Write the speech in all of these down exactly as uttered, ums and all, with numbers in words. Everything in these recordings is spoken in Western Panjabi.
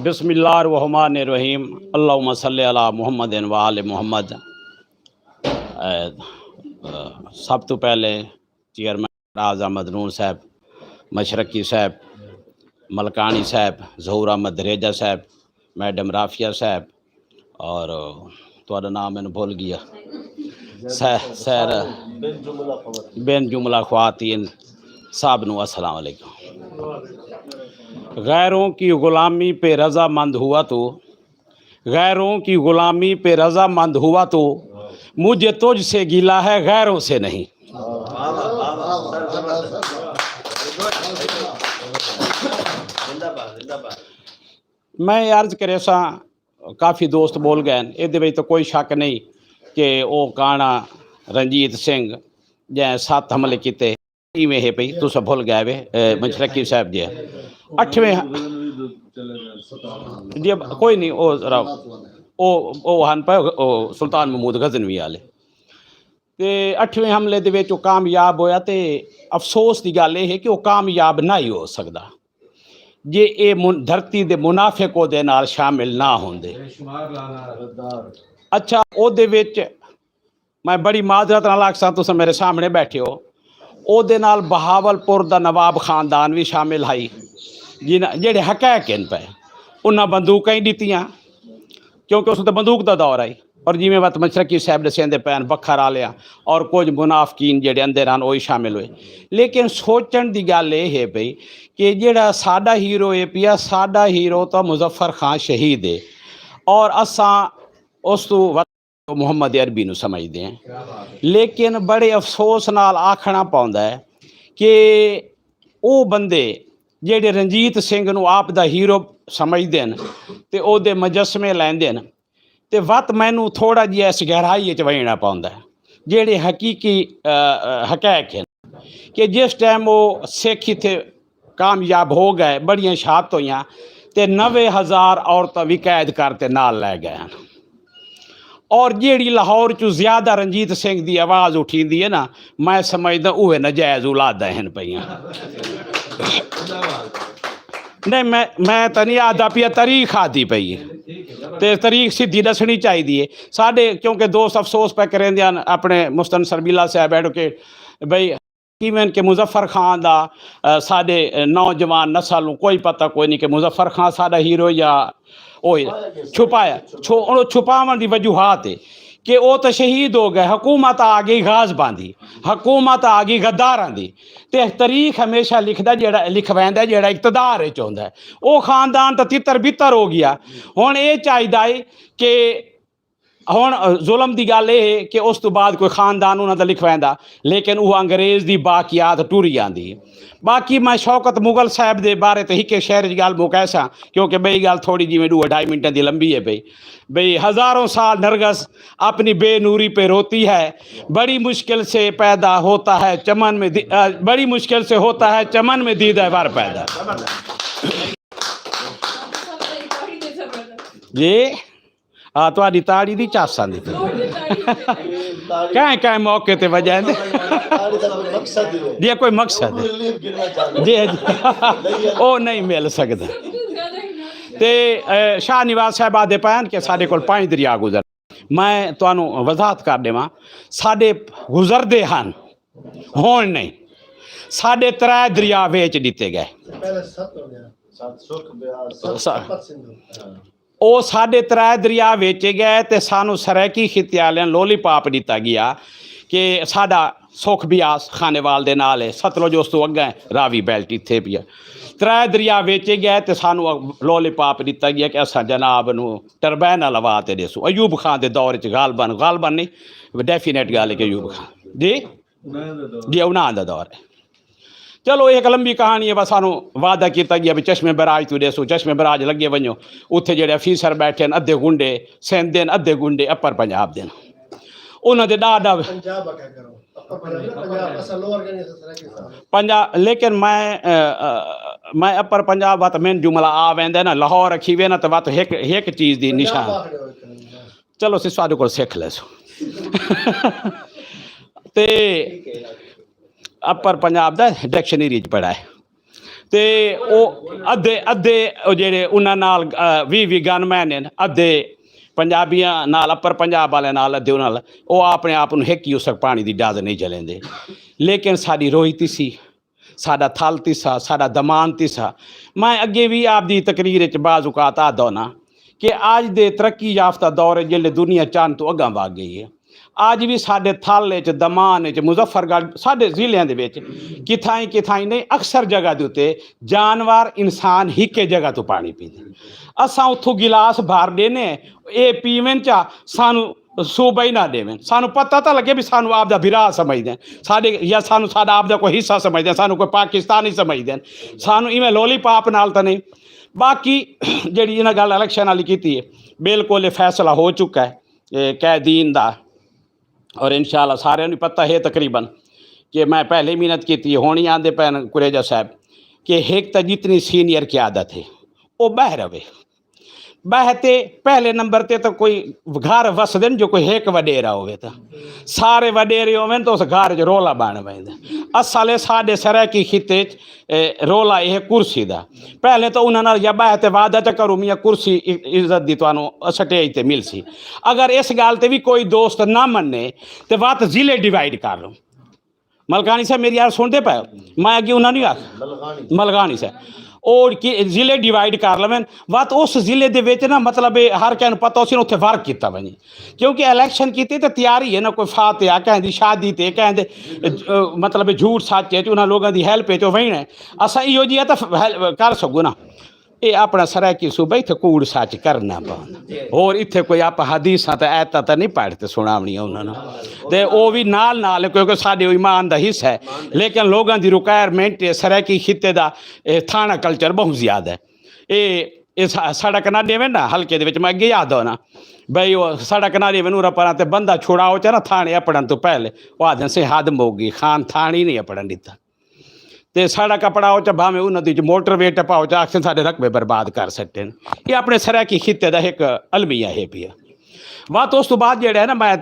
بسم اللہ الرحمن الرحیم۔ اللہم صلی علی محمد و آل محمد۔ اے، سب تو پہلے چیئرمین راز احمد نون صاحب، مشرقی صاحب، ملکانی صاحب، ظہور احمد دریجہ صاحب، میڈم رافیہ صاحب، اور تہاڈا نام میں بھول گیا، سہ- سہر بن جملہ خواتین صاحب نو السلام علیکم۔ غیروں کی غلامی پہ رضامند ہوا تو، غیروں کی غلامی پہ رضامند ہوا تو، مجھے تجھ سے گلہ ہے، غیروں سے نہیں۔ میں عرض کرے سا، کافی دوست بول گئے ہیں، اے دے وچ تو کوئی شک نہیں کہ او کانا رنجیت سنگھ جے سات حملے کیتے، ایویں ہے پئی، تساں بھول گئے وے، اے، مشرقی صاحب جی۔ اٹھویں، جی، کوئی نہیں، او ذرا، او، او ہن پے، او سلطان محمود غزنوی والے۔ تے اٹھویں حملے دے وچ او کامیاب ہویا، تے افسوس دی گل اے ہے کہ او کامیاب نہ ہی ہو سکدا، جے اے من-، دھرتی دے منافق او دے نال شامل نہ ہوندے۔ اچھا، او دے وچ میں بڑی معذرت نال آکھساں، تساں میرے سامنے بیٹھے ہو، او دے نال بہاول پور دا نواب خاندان وی شامل ہائی، جنہاں، جڑے حقائق ہن پے، انہاں بندوقاں ہی دتیاں، کیونکہ اس تے بندوق دا دور آئی۔ اور جویں وقت مشرقی صاحب دسیندے پے ہن، بکھر آلیاں اور کچھ منافقین جڑے اندر ہن، او ہی شامل ہوئے۔ لیکن سوچن دی گل اے ہے پئی کہ جڑا ساڈا ہیرو اے پیا، ساڈا ہیرو تاں مظفر خان شہید ہے، اور اساں اس تو محمد عربی نوں سمجھدے ہیں۔ لیکن بڑے افسوس نال آکھنا پوندا ہے کہ او بندے جڑے رنجیت سنگھ نوں آپ دا ہیرو سمجھدے ہیں تے او دے مجسمے لیندے ہیں، تے وت مینوں تھوڑا جہا اس گہرائی وچ وینا پوندا ہے، جڑے حقیقی، آ، آ، حقائق ہیں۔ کہ جس ٹائم وہ سکھ اتھے کامیاب ہو گئے، بڑیاں شہادت ہوئیاں، تے نوے ہزار عورتاں وی قید کر تے نال لے گئے ہن۔ اور جیڑی لاہور چوں زیادہ رنجیت سنگھ دی آواز اٹھیندی ہے نا، میں سمجھدا اوہ ناجائز اولاداں ہن پئیاں۔ نہیں، میں، میں تاں نہیں آدھا پیا، تاریخ آدھی پئی ہے۔ تے تاریخ سیدھی دسنی چاہیدی ہے۔ ساڈے کیونکہ دوست افسوس پہ کریندے ہن، اپنے مستن سربیلا صاحب ایڈوکیٹ، بھئی، ایون کہ مظفر خان دا، آ، ساڈے، آ، نوجوان نسل نوں کوئی پتہ کوئی نہیں کہ مظفر خان ساڈا ہیرو یا اوہ چھپایا، چھو-، انہوں چھپاون دی وجوہات ہے کہ او تے شہید ہو گئے، حکومت آ گئی غاز باندھی، حکومت آ گئی غداراں دی۔ تے تاریخ ہمیشہ لکھدا جیڑا، لکھویندا جیڑا اقتدار وچ ہوندا ہے۔ او خاندان تے تتر بتر ہو گیا۔ ہن اے چاہیدا ہے کہ ہن ظلم دی گل اے ہے کہ اس تو بعد کوئی خاندان انہاں دا لکھویندا، لیکن او انگریز دی باقیات ٹری آندی ہے۔ باقی میں شوکت مغل صاحب دے بارے تے ہکے شعر وچ گل مکیساں، کیونکہ بئی گل تھوڑی جی میں ڈو اڑھائی منٹاں دی لمبی ہے پئی۔ بھئی، ہزاروں سال نرگس اپنی بے نوری پہ روتی ہے، بڑی مشکل سے پیدا ہوتا ہے چمن میں دی-، آ، بڑی مشکل سے ہوتا ہے چمن میں دیدہ ور پیدا۔ جی، آ، تہاڈی تاڑی دی چس آندی پئی۔ کہیں کہیں موقع تے وجہ ہے۔ جی، کوئی مقصد ہے۔ جی، جی۔ او نہیں مل سکدا۔ تے، اے، شاہ نواز صاحب آدھے پئے ہن کہ ساڈے کول پنج دریا گزر۔ میں تانوں وضاحت کر دیواں، ساڈے گزردے ہن، ہن نہیں۔ ساڈے ترے دریا ویچ دتے گئے۔ سا-، او ساڈے ترے دریا ویچے گئے تے سانوں سرائیکی خطے آلیاں لولی پاپ دتا گیا کہ ساڈا سکھ بیاس خانیوال دے نال ہے، ستلج اس تو اگے ہے، راوی بیلٹ اتھے پیا۔ ترے دریا ویچے گئے تے سانوں لولی پاپ دتا گیا کہ اساں جناب نو ٹربائن لوا تے دیسو۔ ایوب خان دے دور وچ غالباً، غالباً نہیں، ڈیفینیٹ گل ہے کہ ایوب خان۔ جی؟ جی، انہاں دا دور ہے۔ چلو، ایک لمبی کہانی ہے، بس سانوں وعدہ کیتا گیا بھی چشمے براج تو دیسو، چشمے براج لگے ونجو، اتھے جڑے آفیسر بیٹھے ہیں، ادھے گنڈے سندھ دے ہیں، ادھے گنڈے اپر پنجاب دے ہیں۔ انہاں دے ڈا ڈا پنجاب آکھیا کرو، اپر پنجاب، پنجاب، اساں لوور کہنے، اساں سرائیکی صاحب۔ پنجاب، لیکن میں، اے، اے، میں اپر پنجاب وت مین جملہ آ ویندا نا، لاہور رکھی وے نا، تے وت ہک، ہک چیز دی پنجاب نشان۔ آکھنے ہوئے کرو۔ چلو، اسی سوال کو سیکھ لے سو۔ تے اپر پنجاب دا ڈکشنری چ پڑھا ہے۔ تے او ادھے ادھے او جڑے انہاں نال وی وی گن مین ہن، ادھے پنجابیاں نال، اپر پنجاب والے نال، ادھے انہاں نال، او اپنے آپ نوں ہک یوسک پانی دی ڈز نہیں جلیندے۔ لیکن ساڈی روہی تیسی، ساڈا تھل تیسا، ساڈا دمان تیسا۔ میں اگے وی آپ دی تقریر وچ بعض اوقات آدھا ہونا کہ اج دے ترقی یافتہ دور وچ جلے دنیا چند تو اگاں وگ گئی ہے، اج وی ساڈے تھل وچ، دمان وچ، مظفر گڑھ، ساڈے ضلعیاں دے وچ کتھائیں کتھائیں نہیں، اکثر جگہ دے اُتے جانور، انسان ہکے جگہ تو پانی پیندے۔ اساں اتھوں گلاس بھر دینے، اے پیون چا، سانو صوبہ ہی نہ دیون۔ سانو پتہ تاں لگے بھی سانو آپ دا بھرا سمجھدے ہیں، ساڈے، یا سانو ساڈا آپ دا کوئی حصہ سمجھدے ہیں، سانو کوئی پاکستانی سمجھدے ہیں۔ سانو ایویں لولی پاپ نال تاں نہیں۔ باقی جڑی انہاں گل الیکشن والی کیتی ہے، بالکل یہ فیصلہ ہو چکا ہے، اے قیدین دا۔ اور انشاءاللہ سارے نوں پتہ ہے تقریباً کہ میں پہلے ہی محنت کیتی ہے، ہونی آندے پین کریجا صاحب کہ ایک تاں جتنی سینئر قیادت ہے، وہ بہہ رہے۔ بہتے پہلے نمبر تے تو کوئی گھر وسدن جو کوئی ایک وڈیرا ہوئے تا، سارے وڈیرے ہوئے تو اس گھر جو رولا بان ویندے۔ اصل ہے ساڈے سرائیکی خطے چ، اے، رولا یہ کرسی دا۔ پہلے تو انہاں نال یا بہتے وعدہ چا کرو میاں کرسی ع-، عزت دی تانوں سٹیج تے مل سی۔ اگر اس گل تے بھی کوئی دوست نہ مننے تے وات ضلع ڈیوائیڈ کر لو۔ ملکانی صاحب میری یار سنتے پے، میں اگے انہاں نوں آکھ، ملکانی صاحب، اور کہ ضلع ڈیوائیڈ کر لویں، وت اس ضلع دے وچ نا، مطلب، اے ہر کہیں نوں پتہ اسی نے اتھے ورک کیتا ونجے، کیونکہ الیکشن کیتے تے تیاری ہے نا، کوئی فاتحہ کہیں دی شادی تے، کہیں دے، اے، مطلب، جھوٹ سچ ہے تے انہاں لوگاں دی ہیلپ ہے تے وین ہے۔ اساں ایہو جی ہے تے ہیلپ کر سکو نا۔ اے اپنا سرائیکی صوبہ اتھے کوڑ سچ کرنا پوندا۔ اور اتھے کوئی آپ حدیثاں تے آیتاں تے نہیں پڑھ تے سناونی انہاں نوں۔ تے او وی نال نال، کیونکہ ساڈے او ایمان دا حصہ ہے۔ لیکن لوگاں دی ریکوائرمنٹ ہے، سرائیکی خطے دا، اے، تھانہ کلچر بہت زیادہ ہے۔ اے، اے سا-، سڑک نہ ڈیوے نا، حلقے دے وچ میں اگے یاد ہونا۔ بھئی، او سڑک نہ ڈیوے نورا پراں تے بندہ چھڑاؤ چا نا تھانے اپڑن تو پہلے، او آدھن سے حد موگی، خان تھانی نہیں اپڑن دیتا۔ تے ساڑا کپڑا ہو چا بھاویں انہاں دی موٹر وے ٹپاؤ چا آکھسن ساڈے رقبے برباد کر سٹے نے۔ یہ اپنے سرائیکی خطے دا ایک المیہ ہے پیا۔ وات اس تو بعد جڑا ہے نا، میں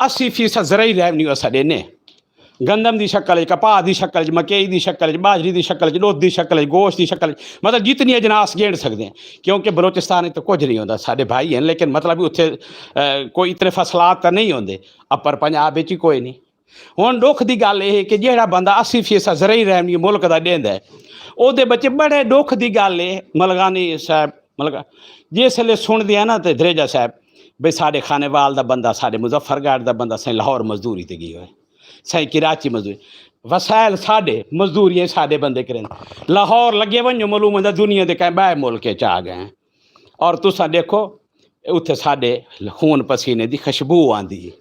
اسی فیصد زرعی ریونیو اسا دینے، گندم دی شکل وچ، کپاہ دی شکل وچ، مکئی دی شکل وچ، باجری دی شکل وچ، دودھ دی شکل وچ، گوشت دی شکل وچ، مطلب جتنی اجناس گھن سکدے ہیں۔ کیونکہ بلوچستان وچ تو کچھ نہیں ہوندا، ساڈے بھائی ہیں، لیکن مطلب اتھے، اے، کوئی اتنے فصلات تاں نہیں ہوندے۔ اپر پنجاب وچ ہی کوئی نہیں۔ ہن دکھ دی گل اے ہے کہ جیہڑا بندہ اسی فیصد زرعی ریونیو ملک دا دیندا ہے، او دے بچے بڑے دکھ دی گل اے۔ ملغانی صاحب، ملغا، جس لے سن دیا نا تے دریجہ صاحب، بھئی ساڈے خانے وال دا بندہ، ساڈے مظفر گڑھ دا بندہ سائیں لاہور مزدوری تے گئی ہوئے، سائیں کراچی مزدوری، وسائل ساڈے، مزدوریاں ساڈے بندے کرن، لاہور لگے ونجو معلوم ہوندا دنیا دے کہیں بائے ملک چ آ گئے ہیں۔ اور تساں دیکھو، اتھے ساڈے خون پسینے دی خوشبو آندی ہے۔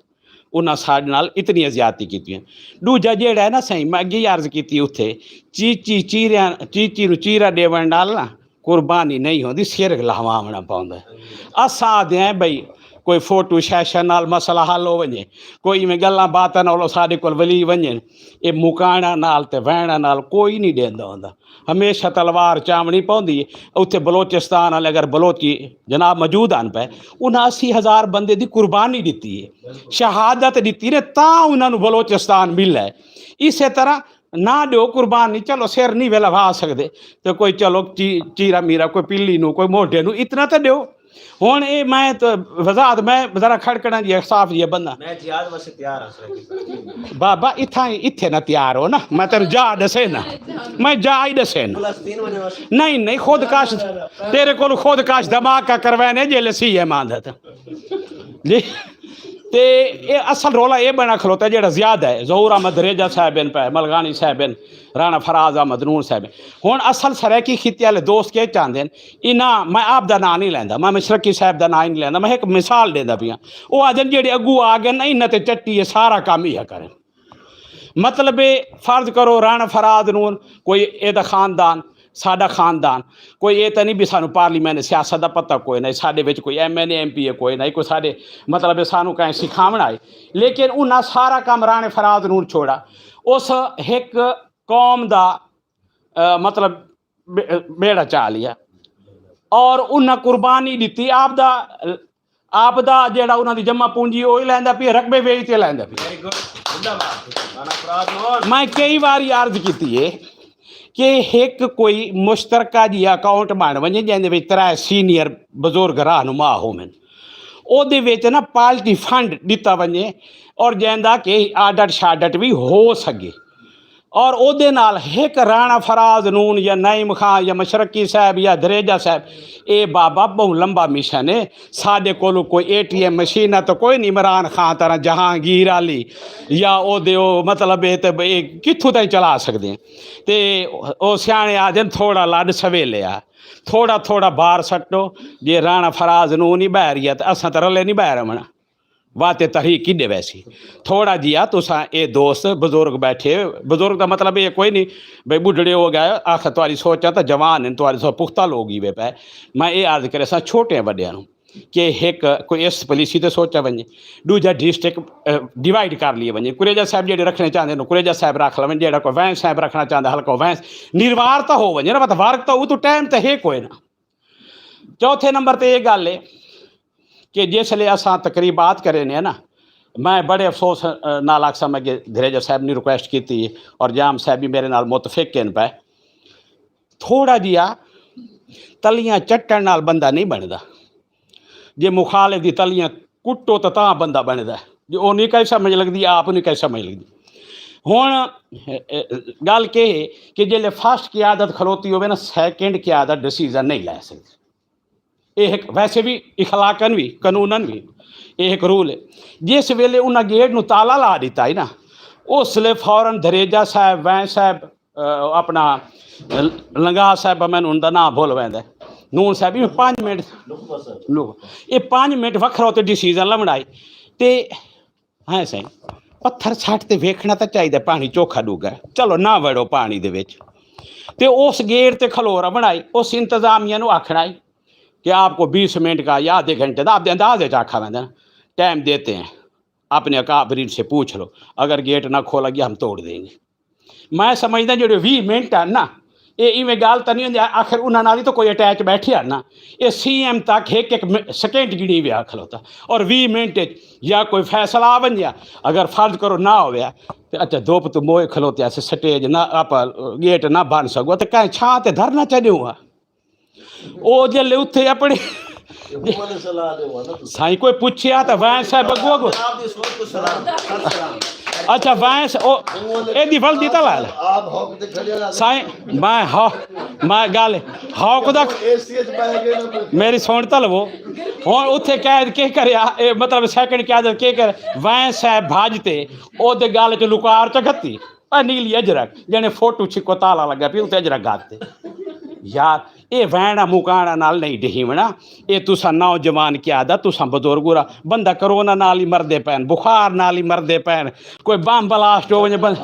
انہاں ساڈے نال اتنی زیادتی کیتی ہے۔ دوجا جیڑا ہے نا سائیں، میں اگے ہی عرض کیتی اتھے، چیچی چیریاں، چیچی نو چیرا ڈیون نال نا قربانی نہیں ہوندی، سر لہواونا پوندا ہے۔ اساں آدھے ہیں بھئی، کوئی فوٹو شیشن نال مسئلہ حل ہو ونجے، کوئی میں گلاں باتاں نال ساڈے کول ولی ونجن، اے مکانا نال تے وینا نال کوئی نہیں دیندا ہوندا۔ ہمیشہ تلوار چاونی پوندی ہے۔ اتھے بلوچستان والے اگر بلوچی جناب موجود ہن پے، انہاں اسی ہزار بندے دی قربانی دتی ہے، شہادت دتی نے، تاں انہاں نوں بلوچستان ملا ہے۔ اسے طرح نہ دیو قربانی، چلو سر نہیں ویلا وا سکدے، تے کوئی چلو چی-، چیرا میرا، کوئی پلی نو، کوئی موڈے نو، اتنا تے دیو۔ ہن اے میں تے وضاحت، میں ذرا کھڑکنا جی، صاف جی بندہ۔ میں جہاد واسطے تیار ہاں سر۔ بابا، اتھاں ہی، اتھے نہ تیار ہو نا، میں تینوں جا دسے نا، میں جا ہی دسے نا۔ فلسطین وجہ واسطے۔ نہیں، نہیں، خود کش، تیرے کول خود کش دماغ کا کروینے جے لسی ہے ماں دا تے۔ جی۔ تے اے اصل رولا اے بنا کھلوتا ہے جیڑا زیادہ ہے۔ ظہور احمد دریجہ صاحب بن پہ، ملغانی صاحب بن، رانا فراز احمد نون صاحب بن۔ ہن اصل سرائیکی خطے والے دوست کے چاہندے ہیں؟ انہاں، میں آپ دا ناں نہیں لیندا، میں مشرقی صاحب دا ناں ہی نہیں لیندا، میں ایک مثال دیندا پیاں۔ او آدھن جیڑے اگو آ گئے نا، انہاں تے چٹی ہے، سارا کام ہی کرن۔ مطلب اے، فرض کرو رانا فراز نون کوئی اے دا خاندان، ساڈا خاندان، کوئی اے تے نہیں بھی سانو پارلیمنٹ سیاست دا پتہ کوئی نہیں، ساڈے وچ کوئی ایم این اے، ایم پی اے کوئی نہیں، کوئی ساڈے، مطلب اے، سانو کہیں سکھاونا ہے۔ لیکن انہاں سارا کام رانے فراز نون چھوڑا، اس ایک قوم دا، اے، مطلب بے-، بیڑا چا لیا۔ اور انہاں قربانی دتی، آپ دا، آپ دا جیڑا انہاں دی جمع پونجی، او ہی لیندا پیا، رقبے ویچ تے لیندا پیا۔ ویری گڈ، زندہ باد۔ رانا فراز نون۔ میں کئی واری عرض کیتی ہے کہ ہک کوئی مشترکہ جی اکاؤنٹ بن ونجے، جیندے وچ ترے سینئر بزرگ رہنما ہوون۔ او دے وچ نا پارٹی فنڈ ڈتا ونجے، اور جیندا کہ آڈٹ شاڈٹ بھی ہو سکے۔ اور او دے نال ہک رانا فراز نون یا نعیم خان یا مشرقی صاحب یا دریجہ صاحب، اے بابا بہت لمبا مشن ہے۔ ساڈے کولو کوئی اے ٹی ایم مشین نہ تو کوئی نہیں، عمران خان طرح جہانگیر علی یا او دے او مطلب اے تے اے کتھوں تائیں چلا سکدے ہیں۔ تے او سیانے آدھے نے، تھوڑا لڈ سویلے آ، تھوڑا تھوڑا بار سٹو۔ جے رانا فراز نو نہیں بہہ رہی ہے تے اساں تے رلے نہیں بہہ رہنا۔ واتے تحریک کڈے ویسی؟ تھوڑا جیا تساں اے دوست بزرگ بیٹھے، بزرگ دا مطلب اے کوئی نہیں بھئی بڈھڑے ہو گئے، آخر تہاڈی سوچاں تاں جوان ہن، تہاڈے سو پختہ لوگ ہی وے پے۔ میں اے عرض کرے ساں چھوٹے وڈیاں نوں کہ ہک کوئی اس پالیسی تے سوچا ونجے، دوجا ڈسٹرکٹ ڈیوائیڈ کر لیے ونجے۔ کریجا صاحب جڑے رکھنے چاہندے نو کریجا صاحب رکھ لون، جڑا کوئی وینس صاحب رکھنا چاہندا حلقہ وینس، نروار تاں ہو ونجے نا، مطلب ورک تاں او تو ٹائم تے ہے کوئی نا۔ چوتھے نمبر تے یہ گل ہے کہ جس لے اساں تقریبات کرے نے نا، میں بڑے افسوس نال آکساں، میں دھریجہ صاحب نے ریکویسٹ کیتی اور جام صاحب بھی میرے نال متفق ہیں پہ۔ تھوڑا جیا تلیاں چٹن نال بندہ نہیں بندا۔ جے مخالف دی تلیاں کٹو تاں تاں بندہ بندا ہے، جے او نہیں کہہ سمجھ لگدی، آپ نہیں کہہ سمجھ لگدی۔ ہن گل کہ ہے کہ جے فرسٹ قیادت کھلوتی ہوے نا، سیکنڈ قیادت ڈیسیژن نہیں لے سکدی۔ یہ ایک ویسے بھی اخلاقن بھی قانونن بھی یہ ایک رول ہے۔ جس ویلے انہاں گیٹ نو تالا لا دیتا ہے نا، اس لے فوراً دھریجہ صاحب، وین صاحب، اپنا لنگا صاحب، میں ان دا نام بھول ویندا ہے، نون صاحب، یہ پانچ منٹ، یہ پانچ منٹ وکھرا تے ڈیسیژن لمڑائی۔ تے ہاں سائیں، پتھر سٹ تے ویکھنا تاں چاہیدا پانی چوکھا ڈوگا ہے۔ چلو نہ وڑو پانی دے وچ۔ تے اس گیٹ تے کھلورا بنائی، اس انتظامیہ نو آکھنا ہے کہ آپ کو بیس منٹ کا یا آدھے گھنٹے دا آپ دے انداز وچ آکھا ویندا نا، ٹائم دیتے ہیں، اپنے اکابرین سے پوچھ لو، اگر گیٹ نہ کھولا گیا ہم توڑ دیں گے۔ میں سمجھدا جڑے ویہہ منٹ ہے نا، یہ ایویں گل تاں نہیں ہوندی، آخر انہاں نال ہی تو کوئی اٹیچ بیٹھے ہے نا۔ یہ سی ایم تک ایک ایک سیکنڈ گڑی ویا کھلوتا، اور ویہہ منٹ یا کوئی فیصلہ آ ونجیا، اگر فرض کرو نہ ہویا، تے اچھا دھوپ تو موئے کھلوتے ایسے سٹیج نہ، آپ گیٹ نہ بن سکو تے کہیں چھاں تے دھرنا چاہیے ہوا۔ او جلے اتھے اپنے سائیں کوئی پوچھیا تے وین صاحب اگو اگو۔ اچھا وین او، اے دی ول دی تلا۔ سائیں، میں ہا، میں گل ہاؤ کو دا، میری سن تل وہ۔ ہن اتھے قید کے کریا، اے مطلب سیکنڈ قیادت کے کر؟ وین صاحب بھاج تے او دے گل چ لکار چ گھتی۔ اے نیلی اجرک جنے فوٹو چھکو تالا لگا پی اتھے اجرک گھتے۔ یار، اے وینا مکانا نال نہیں ڈہیونا۔ اے تساں نوجوان کیا دا، تساں بزرگ ہو رہا، بندہ کرونا نال ہی مردے پین، بخار نال ہی مردے پین، کوئی بم بلاسٹ ہو ونجے بند۔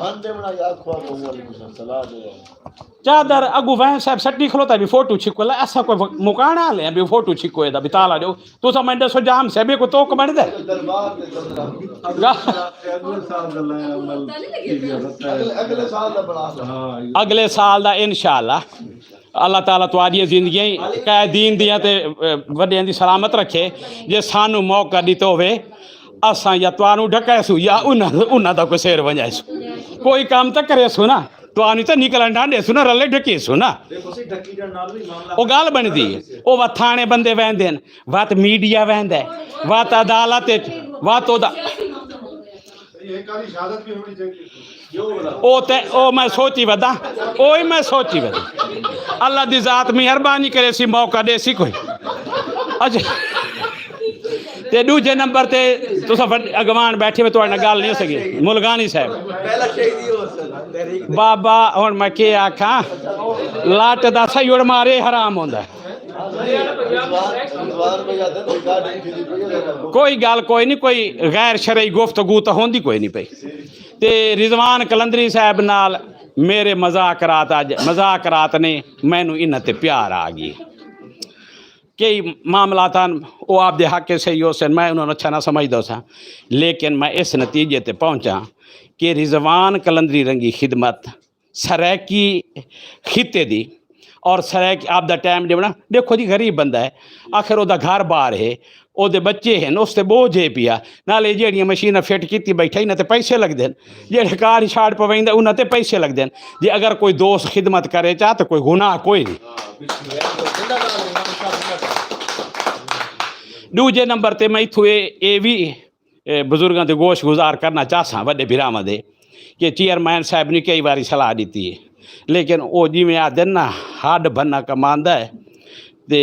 چادر اگو وین صاحب سٹی کھلوتا بھی فوٹو چھکو لے، ایسا کوئی مکانا لے بھی فوٹو چھکو دا بھی تالا جو۔ تساں میں دسو جام صاحب کو توک بن دے۔ اگلے سال دا انشاءاللہ اللہ تعالیٰ تہاڈیاں زندگیاں ہی قائدین دیاں تے، اے، وڈیاں دی سلامت رکھے۔ جے سانو موقع دتا ہوئے، اساں یا تہانوں ڈھکے سو یا انہاں، انہاں دا کوئی سیر ونجائے سو۔ کوئی کام تے کرے سو نا، تہانوں تے نکلن ڈھانڈے سو نا، رلے ڈھکے سو نا۔ او گل بندی ہے۔ او وتھانے بندے ویندے نے، وت میڈیا ویندا ہے، وت عدالت وچ، وت او دا او تے او میں سوچی ودا، اوہی میں سوچی ودا۔ اللہ دی ذات مہربانی کرے سی، موقع دے سی کوئی۔ اچھا، تے دوجے نمبر تے تساں اگوان بیٹھے ہوئے، تہاڈے نال گل نہیں ہو سکی، ملگانی صاحب۔ بابا ہن میں کی آکھاں، لٹ دا سیوڑ مارے حرام ہوندا ہے۔ کوئی گل کوئی نہیں، کوئی غیر شرعی گفتگو تو ہوندی کوئی نہیں پئی۔ تے رضوان قلندری صاحب نال میرے مذاکرات، اج مذاکرات نے، مینوں انہاں تے پیار آ گئی۔ کئی معاملات ہن، او آپ دے حق صحیح ہو سن، میں انہاں نوں اچھا نہ سمجھدا سا، لیکن میں اس نتیجے تے پہنچا کہ رضوان قلندری رنگی خدمت سرائیکی خطے دی اور سرائیکی آپ دا ٹائم ڈیونا۔ دیکھو جی، غریب بندہ ہے، آخر او دا گھر بار ہے، او دے بچے ہیں، اس تے بوجھ ہے پیا۔ نالے جیڑیاں مشیناں فٹ کیتی بیٹھا، انہاں تے پیسے لگدے ہیں۔ جیڑے کار شارٹ پویندا، انہاں تے پیسے لگدے ہیں۔ جے اگر کوئی دوست خدمت کرے چاہ، تے کوئی گناہ کوئی نہیں۔ دوجے نمبر تے میں اتھوں اے، اے وی، اے بزرگاں دے گوش گزار کرنا چاہساں، وڈے بھراواں دے، کہ چیئرمین صاحب نے کئی واری صلاح دتی ہے، لیکن او جویں آدھے نا، ہڈ بھنا کماندا ہے تے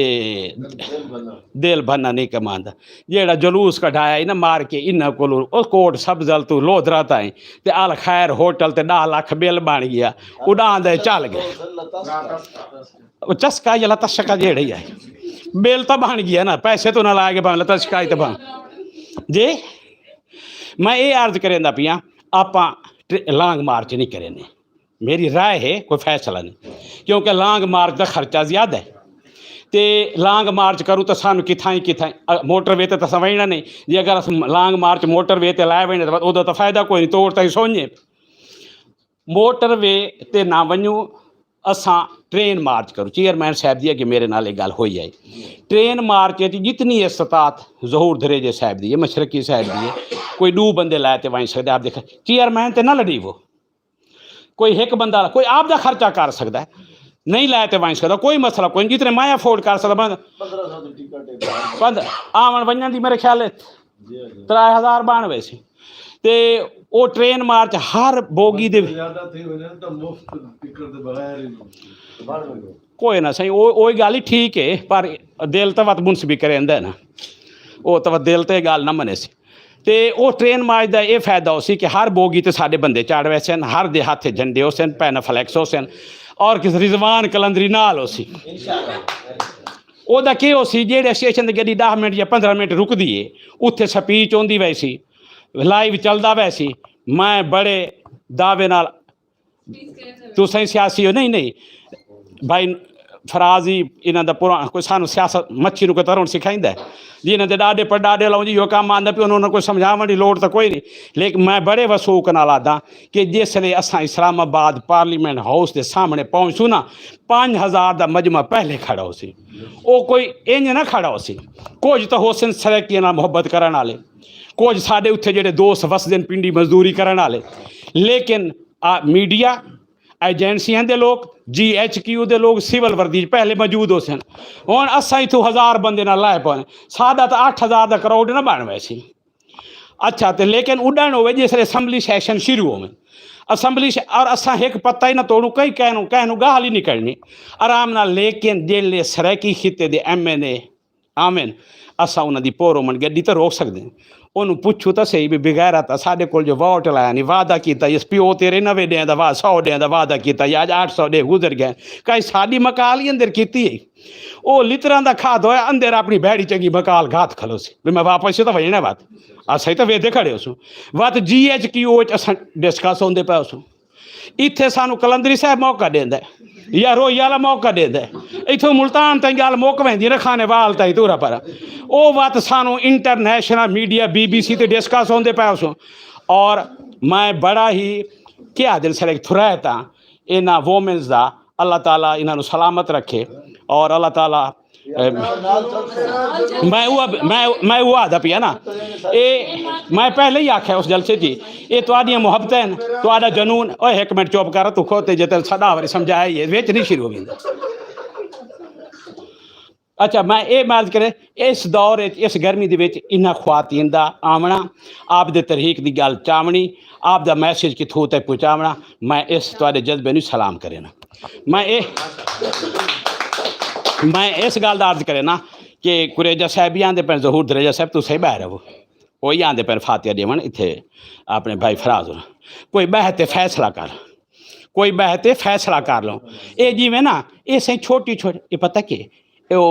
دل بھنا نہیں کماندا۔ جیڑا جلوس کڈھایا ای نا مار کے انہاں کولوں، او کوٹ سبزل تو لودرا تائیں، تے آل خیر ہوٹل تے ڈاہ لکھ بل بن گیا، اڈاں دے چل گئے۔ او چسکا یا لتا شکا جیڑا ہی ہے، بل تاں بن گیا نا، پیسے تو نہ لائے گئے، بھاویں لتا شکا ہی تے بن۔ جی، میں اے عرض کریندا پیاں، آپاں ٹر-، لانگ مارچ نہیں کرینے۔ میری رائے ہے، کوئی فیصلہ نہیں، کیونکہ لانگ مارچ دا خرچہ زیادہ ہے۔ تے لانگ مارچ کروں تو سانو کتھاں ہی کتھاں ہی، آ، موٹر وے تے تساں وینا نہیں۔ جے اگر اس لانگ مارچ موٹر وے تے لائے وینے، تو اودوں تو فائدہ کوئی نہیں، توڑ تاں ہی سونے۔ موٹر وے تے نہ ونجو، اساں ٹرین مارچ کروں۔ چیئرمین صاحب دی اگے میرے نال ایک گل ہوئی ہے، ٹرین مارچ وچ جتنی استطاعت ظہور دھریجے صاحب دی ہے، مشرقی صاحب دی ہے، کوئی دو بندے لائے تے ونج سکدے۔ آپ دیکھ، چیئرمین تے نہ لڑی وہ، کوئی ایک بندہ، کوئی آپ دا خرچہ کر سکدا ہے، نہیں لائے تے ونج سکدا، کوئی مسئلہ کوئی نہیں، جتنے میں افورڈ کر سکدا بند۔ بند آون ونجن دی میرے خیال ہے ترے ہزار بن ویسی۔ تے او ٹرین مارچ ہر بوگی دے، زیادہ تھی وجہ تو مفت ٹکٹ دے بغیر ہی ممکن۔ کوئی نہ سہی، او اوہی گل ہی ٹھیک ہے، پر دل تو وت منصبی کریندا ہے نا، او تو دل تے گل نہ منے سی۔ تے او ٹرین مارچ دا اے فائدہ ہو سی کہ ہر بوگی تے ساڈے بندے چڑھ ویسن، ہر دے ہاتھ جھنڈے ہو سن، پینافلیکس ہو سن، اور کس رضوان کلندری نال ہو سی۔ او دا کی ہو سی، جیڑے اسٹیشن تے گڈی دس منٹ یا پندرہ منٹ رکدی ہے، اتھے سپیچ ہوندی ویسی، لائیو چلدا ویسی۔ میں بڑے دعوے نال، تساں ہی سیاسی ہو، نہیں، نہیں، بھائی فراز ہی انہاں دا پرانا، کوئی سانو سیاست مچھی نو کوئی ترن سکھائیندا ہے جی؟ انہاں دے ڈاڈے پر ڈاڈے لاؤ جی، یو کام آندا پی، انہاں نوں کوئی سمجھاون دی لوڑ تاں کوئی نہیں۔ لیکن میں بڑے وسوخ نال آدھاں کہ جس لے اساں اسلام آباد پارلیمنٹ ہاؤس دے سامنے پہنچوں نا، پنج ہزار دا مجمع پہلے کھڑا ہو سی۔ او کوئی انج نہ کھڑا ہو سی۔ کچھ تاں ہو سن سرائیکیاں نال محبت کرن والے، کچھ ساڈے اتھے جڑے دوست وسدے نے پنڈی مزدوری کرن والے، لیکن آ میڈیا ایجنسیاں دے لوگ، جی ایچ کیو دے لوگ سول وردی چ پہلے موجود ہو سن۔ ہن اساں اتھوں ہزار بندے نال لائے پے، ساڈا تاں اٹھ ہزار دا کراؤڈ نہ بن ویسی۔ اچھا، تے لیکن اڈن ہوئے جس ویلے اسمبلی سیشن شروع ہوئے، اسمبلی ش-، اور اساں ایک پتہ ہی نہ توڑوں، کئی کہنوں کہنوں گاہ ہی نہیں کرنی، آرام نال۔ لیکن جیلے سرائیکی خطے دے ایم این اے آون، اساں انہاں دی پور امن گڈی تے روک سکدے ہیں؟ انہوں پوچھو تاں صحیح، بھی بغیرت آ، ساڈے کول جو ووٹ لایا نہیں، وعدہ کیتا، اس پیو تیرے نوے ڈیاں دا وعدہ، سو ڈیاں دا وعدہ کیتا، یا اج اٹھ سو ڈے گزر گئے، کئی ساڈی مکال ہی اندر کیتی ہے؟ او لتراں دا کھاد ہویا، اندر اپنی بھیڑی چنگی مکال گھات کھلو سی، بھی میں واپس سے تو وجنا بات۔ اساں ہی تو ویدے کھڑے ہو سوں، وت جی ایچ کیو وچ اساں ڈسکس ہوندے پے ہو سوں۔ اتھے سانو کلندری صاحب موقع دیندا ہے یا روئی والا موقع دیندا ہے؟ اتھوں ملتان تائیں گل مک ویندی نا، خانے وال تائیں تورا پر۔ او وت سانو international media, B B C تے ڈسکس ہوندے پے ہو سوں۔ اور میں بڑا ہی کیا دل سر ایک تھرائے تاں انہاں وومنز دا، اللہ تعالیٰ انہاں نوں سلامت رکھے۔ اور اللہ تعالیٰ، اے، میں وہ، میں، میں وہ آدھا پیا نا، اے، میں پہلے ہی آکھیا اس جلسے جی، اے تہاڈیاں محبتیں ہیں، تہاڈا جنون۔ اوے ایک منٹ چپ کر، تو خود تے جے تین سدا واری سمجھایا ہی ہے، وچ نہیں شروع ہوندا۔ اچھا، میں اے عرض کرے، اس دور وچ، اس گرمی دے وچ انہاں خواتین دا آونا، آپ دے تحریک دی گل چاونی، آپ دا میسج کتھوں تک پہنچاونا، میں اس تہاڈے جذبے نوں سلام کرے نا۔ میں اے، میں اس گل دا عرض کرے نا کہ قریجہ صاحب بھی آندے پے، ظہور دریجہ صاحب، تساں ہی باہر رہو، وہی آندے پے فاتحہ دیون اتھے اپنے بھائی فراز ہوراں۔ کوئی بہہ تے فیصلہ کر، کوئی بہہ تے فیصلہ کر لو۔ اے جیویں نا، اے سائیں چھوٹی چھوٹی، اے پتہ کی؟ اے او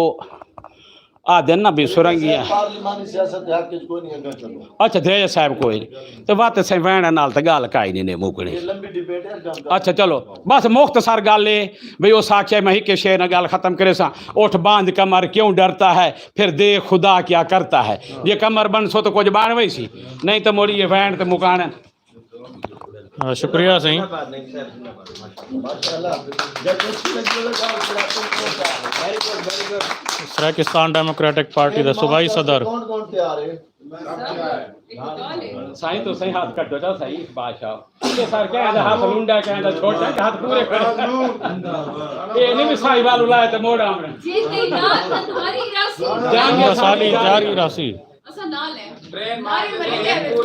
آ دن نہ بھی سرنگی ہے۔ پارلیمانی سیاست دے حق وچ کوئی نہیں اگاں چلو۔ اچھا، دریجہ صاحب کوئی نہیں۔ تے وت سائیں وین نال تے گل کائی نہیں نے مکڑی۔ یہ لمبی ڈیبیٹ ہے، اگاں اچھا، چلو، بس مختصر گل اے، بھئی، اس آکھیا، میں ہک شعر نال گل ختم کرے ساں، اٹھ باندھ کمر کیوں ڈرتا ہے، پھر دیکھ خدا کیا کرتا ہے۔ یہ کمر بن سو تو کچھ بن وی سی، نہیں تو مڑی یہ وین تے مکانا۔ آ، شکریہ سائیں۔ سرائیکستان ڈیموکریٹک پارٹی دے صوبائی صدر۔ سائیں تو سائیں ہاتھ کٹو جا سائیں بادشاہ۔ یہ سر کہہ دا ہاتھ منڈا کہہ دا چھوٹا کہ ہاتھ پورے کھڑے۔ یہ نہیں بھی سائی والو لائے تے موڑ آمنے۔ جی، نہیں، نہ، نہ، تمہاری راسی۔ جان یا سالی جاری راسی۔ اساں نال ہیں۔ نعرے مری گئے۔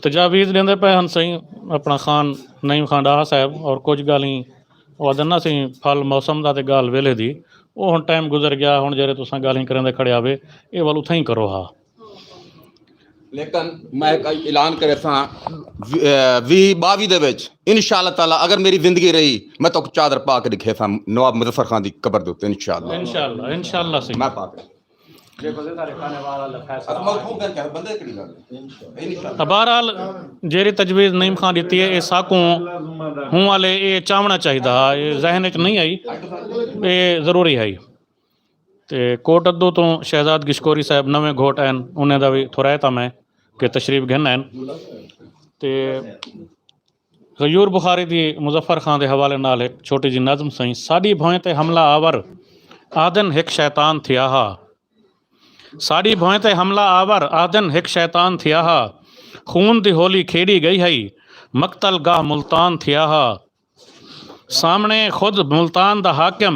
تجاویز لیندے پے ہن سائیں اپنا خان نعیم خان ڈاہا صاحب، اور کچھ گالیں او آدھن نا سائیں پھل موسم دا تے گال ویلے دی، او ہن ٹائم گزر گیا، ہن جیرے تساں گالیں کرن دے کھڑے آوے، اے ول اتھاں ہی کرو ہا۔ لیکن میں ایک اعلان کرے ساں، وی باوی دے وچ انشاءاللہ تعالیٰ اگر میری زندگی رہی، میں تو چادر پا کے دکھے ساں نواب مظفر خان دی قبر دے اوتے انشاءاللہ۔ انشاءاللہ، انشاءاللہ سائیں۔ میں پا کے۔ بہرحال، جیڑی تجویز نعیم خان دتی ہے، اے ساکوں ہوں والے اے چاونا چاہیدا ہا، اے ذہن وچ نہیں آئی، اے ضروری ہے۔ تے کوٹ ادو تو شہزاد گشکوری صاحب نویں گھوٹ آئے، انہیں دا بھی تھوڑا ہے تاں میں کہ تشریف گھن آئے۔ تے غیور بخاری دی مظفر خان دے حوالے نال ایک چھوٹی جی نظم سائیں۔ ساڈی بھوئیں تے حملہ آور آدن ہک شیطان تھیا ہا۔ ساڈی بھوئیں تے حملہ آور آدن ہک شیطان تھیا ہا۔ خون دی ہولی کھیڈی گئی ہئی، مقتل گاہ ملتان تھیا ہا۔ سامنے خود ملتان دا حاکم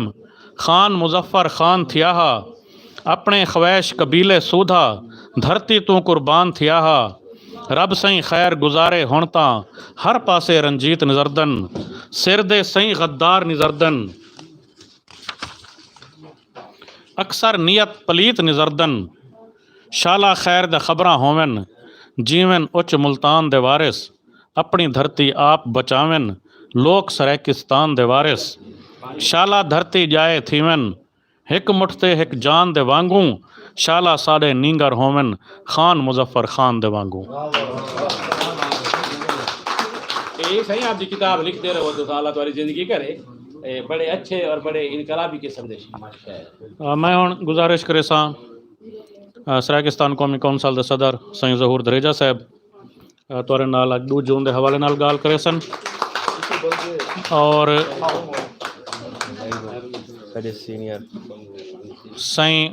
خان مظفر خان تھیا ہا۔ اپنے خویش قبیلے سودھا دھرتی توں قربان تھیا ہا۔ رب سائیں خیر گزارے ہن تاں ہر پاسے رنجیت نظردن، سر دے سائیں غدار نظردن، اکثر نیت پلیت نظردن۔ شالا خیر دے خبراں ہوون، جیون اچ ملتان دے وارث، اپنی دھرتی آپ بچاون، لوک سرائیکستان دے وارث۔ شالا دھرتی جائے تھیون، ہک مٹھ تے ہک جان دے وانگوں، شالا ساڈے نینگر ہوون، خان مظفر خان دے وانگوں۔ اے سائیں آپ دی کتاب لکھدے رہو تو اللہ تہاڈی زندگی کرے۔ اے بڑے اچھے اور بڑے انقلابی قسم دے شعر۔ آ، میں ہن گزارش کرے ساں، آ، سرائیکستان قومی کونسل دے صدر سائیں ظہور دھریجہ صاحب، آ، تہاڈے نال اج دو جون دے حوالے نال گال کرے سن۔ اور ساڈے سینئر سائیں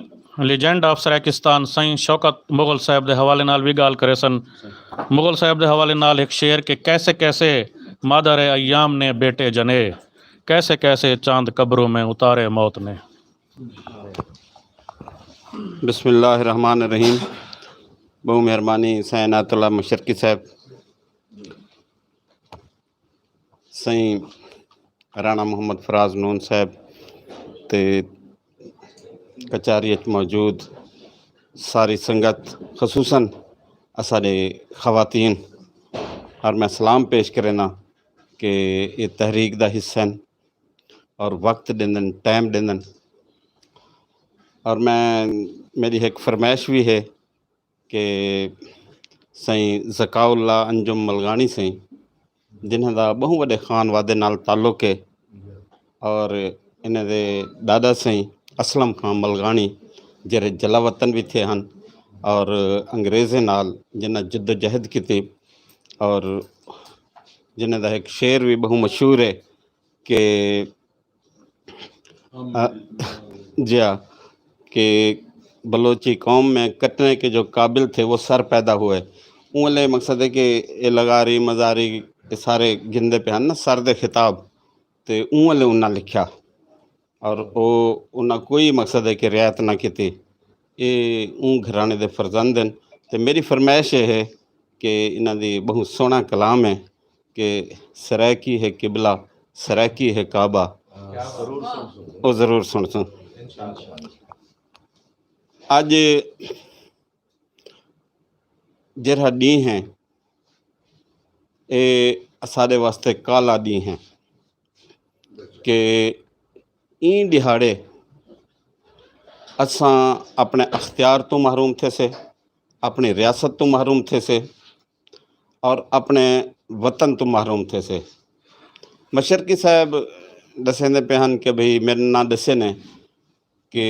لیجنڈ آف سرائیکستان سائیں شوکت مغل صاحب دے حوالے نال بھی گال کرے سن۔ مغل صاحب دے حوالے نال ایک شعر کہ کیسے کیسے مادر ایام نے بیٹے جنے، کیسے کیسے چاند قبروں میں اتارے موت نے۔ بسم اللہ الرحمن الرحیم۔ بہو مہربانی سائیں عنایت اللہ مشرقی صاحب، سائیں رانا محمد فراز نون صاحب تے کچہری اچ موجود ساری سنگت، خصوصاً اساڈے خواتین، اور میں سلام پیش کرنا کہ یہ تحریک دا حصہ ہیں اور وقت دیندن، ٹائم دیندن۔ اور میں، میری ایک فرمائش بھی ہے کہ سائیں ذکاء اللہ انجم ملغانی سائیں، جنہاں دا بہوں وڈے خان وادے نال تعلق ہے، اور انہاں دے دادا سائیں اسلم خان ملغانی، جڑے جلا وطن بھی تھے ہن اور انگریزیں نال جنہاں جد و جہد کیتی، اور جنہاں دا ایک شعر بھی بہوں مشہور ہے کہ آ، جی ہاں، کہ بلوچی قوم میں کٹنے کے جو قابل تھے، وہ سر پیدا ہوئے۔ اون لے مقصد ہے کہ یہ لغاری، مزاری، یہ سارے گندے پہ ہیں نا، سر دے خطاب، تے اون لے انہاں لکھیا۔ اور او، انہاں کوئی مقصد ہے کہ رعایت نہ کیتی۔ یہ اون گھرانے دے فرزند ہیں۔ تے میری فرمائش یہ ہے کہ انہاں دی بہت سوہنا کلام ہے کہ سرائیکی ہے قبلہ، سرائیکی ہے کعبہ۔ او ضرور سن سن۔ اج جڑا ڈینہہ ہے، اے اساڈے واسطے کالا ڈینہہ ہے کہ این دیہاڑے اساں اپنے اختیار تو محروم تھے سے، اپنی ریاست تو محروم تھے سے، اور اپنے وطن تو محروم تھے سے۔ مشرقی صاحب دسیندے پے ہن کہ بھئی میرے ناں دسے نے کہ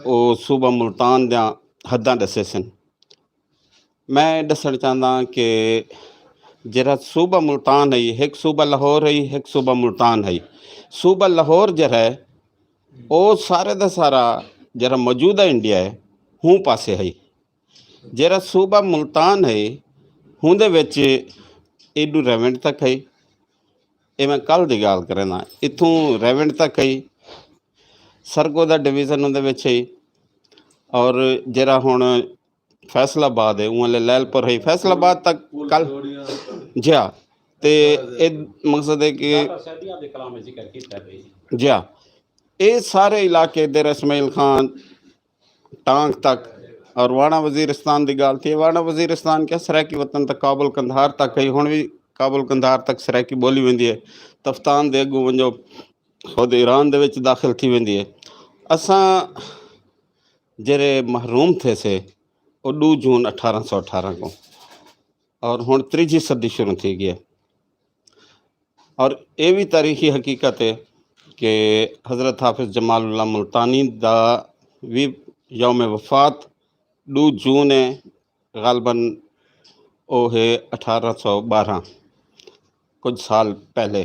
او صوبہ ملتان دیاں حداں دسے سن۔ میں دسنا چاہتا ہاں کہ جڑا صوبہ ملتان ہے، ایک صوبہ لاہور ہے، ایک صوبہ ملتان ہے۔ صوبہ لاہور جڑا ہے، وہ سارے دا سارا جڑا موجودہ انڈیا ہے، ہوں پاسے ہے۔ جڑا صوبہ ملتان ہے، ہوں دے وچ ایڈو ریونڈ تک ہے۔ یہ میں کل دی گال کرنا، اتھوں ریونڈ تک ہے، سرگو دا ڈویژن اون دے وچ ہے۔ اور جڑا ہن فیصل آباد ہے، اون لے لیل پور ہے، فیصل آباد تک کل۔ جی ہاں، تے اے مقصد ہے کہ جی ہاں، اے سارے علاقے دیر اسماعیل خان ٹانک تک، اور وانا وزیرستان دی گال تھی، وانا وزیرستان کیا سرائیکی وطن تک، کابل قندھار تک ہے، ہن بھی کابل قندھار تک سرائیکی بولی ویندی ہے۔ تفتان دے اگوں ونجو، خود ایران دے وچ داخل تھی ویندی ہے۔ اساں جڑے محروم تھے سے، وہ دو جون اٹھارہ سو اٹھارہ کو، اور ہن تریجی صدی شروع تھی گئی ہے۔ اور یہ بھی تاریخی حقیقت ہے کہ حضرت حافظ جمال اللہ ملتانی دا بھی یوم وفات دو جون ہے، غالباً وہ ہے اٹھارہ سو بارہ، کچھ سال پہلے۔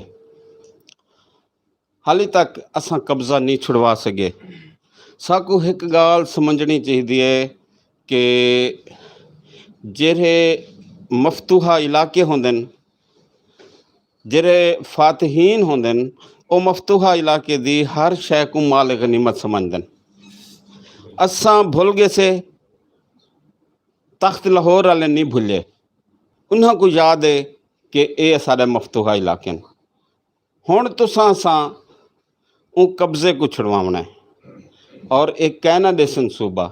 حالی تک اساں قبضہ نہیں چھڑوا سکے۔ ساکو ایک گال سمجھنی چاہیے کہ جڑے مفتوحہ علاقے ہوندن، جڑے فاتحین ہوندن، او مفتوحہ علاقے دی ہر شے کو مال غنیمت سمجھدن۔ اساں بھول گئے سے، تخت لاہور والے نہیں بھولے۔ انہاں کو یاد ہے کہ اے سارے مفتوحہ علاقے ہیں۔ ہن تساں اساں اون قبضے کو چھڑواونا ہے۔ اور ایک کہنا دے سن صوبہ،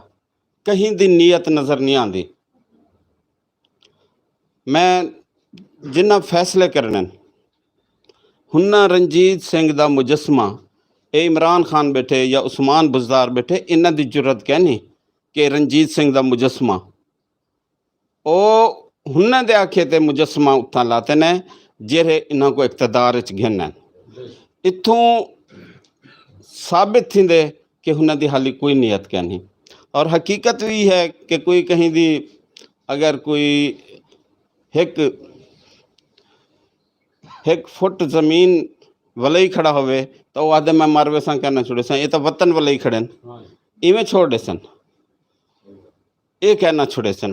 کہیں دی نیت نظر نہیں آندی۔ میں جنہ فیصلے کرنے ہننا رنجیت سنگھ دا مجسمہ، اے عمران خان بیٹھے یا عثمان بزدار بیٹھے، انہاں دی جرت کہنی کہ رنجیت سنگھ دا مجسمہ، او ہننا دے آکھے تے مجسمہ اتھاں لاتے نے، جہے انہاں کو اقتدار وچ گھن ہیں۔ اتھوں ثابت تھیندے کہ انہاں دی حالی کوئی نیت کہنی۔ اور حقیقت بھی ہے کہ کوئی کہیں دی، اگر کوئی ایک ایک فٹ زمین ولئی کھڑا ہوئے، تو وہ آدھے میں مر ویساں کہنا چھوڑے ساں، یہ تو وطن ولئی کھڑے ہیں۔ ایویں چھوڑ دے سن، یہ کہنا چھوڑے سن۔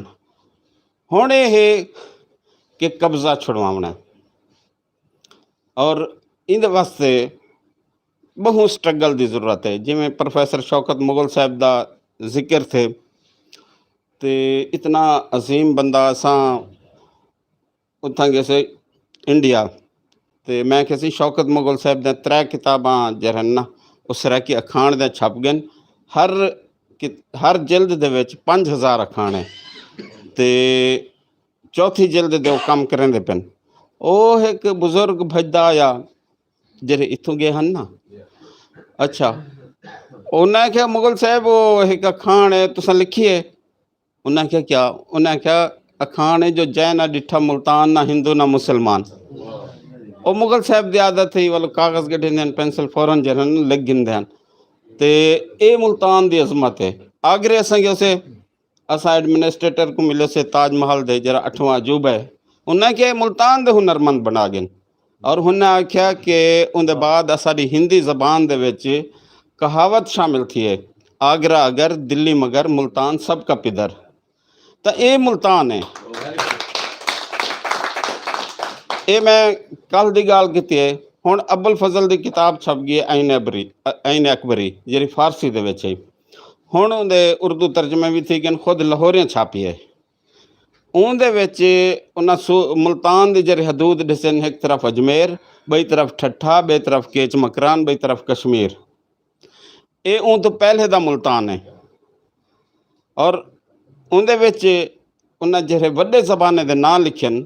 ہن یہ ہے کہ قبضہ چھڑواونا ہے۔ اور ان دے واسطے بہت سٹرگل دی ضرورت ہے۔ جویں پروفیسر شوکت مغل صاحب دا ذکر تھے، تے اتنا عظیم بندہ اساں اتھاں گئے سے انڈیا، تے میں کہے سی شوکت مغل صاحب دے ترے کتاباں جہڑن نا، او سرائیکی اکھان دے چھپ گئے۔ ہر کت-، ہر جلد دے وچ پنج ہزار اکھان ہے، تے چوتھی جلد دے او کم کریں دے پن۔ او ایک بزرگ بھجدا آیا، جڑے اتھوں گئے ہن نا۔ اچھا، انہاں کہا، "مغل صاحب، او ایک اکھان ہے، تساں لکھیے؟" انہاں کہا، "کیا؟" انہاں کہا، "اکھان ہے جو جے نہ ڈٹھا ملتان، نہ ہندو نہ مسلمان۔" او مغل صاحب دی عادت تھی، ولو کاغذ گڈھیندے ہن، پینسل فوراً جڑن لکھ گھندے ہن۔ تے اے ملتان دی عظمت ہے۔ آگرے اساں گئے سے، اساں ایڈمنسٹریٹر کو ملے سے تاج محل دے، جڑا اٹھواں عجوبہ ہے۔ انہاں کہ ملتان دے ہنرمند بنا گئے۔ اور انہاں آکھیا کہ ان دے بعد اساڈی ہندی زبان دے وچ کہاوت شامل تھی ہے، "آگرہ اگر، دلی مگر، ملتان سب کا پدر۔" تاں اے ملتان ہے۔ اے میں کل دی گال کیتی ہے۔ ہن ابوالفضل دی کتاب چھپ گئی ہے، عین ابری، عین اکبری، جڑی فارسی دے وچ ہے۔ ہن اون دے اردو ترجمے بھی تھی گئے، خود لاہوریاں چھاپی ہے۔ اون دے وچ انہاں سو-، ملتان دی جڑی حدود ڈسن، ایک طرف اجمیر، بئی طرف ٹھٹھا، بئی طرف کیچ مکران، بئی طرف کشمیر۔ اے اون تو پہلے دا ملتان ہے۔ اور اون دے وچ انہاں جڑے وڈے زبانے دے نام لکھن،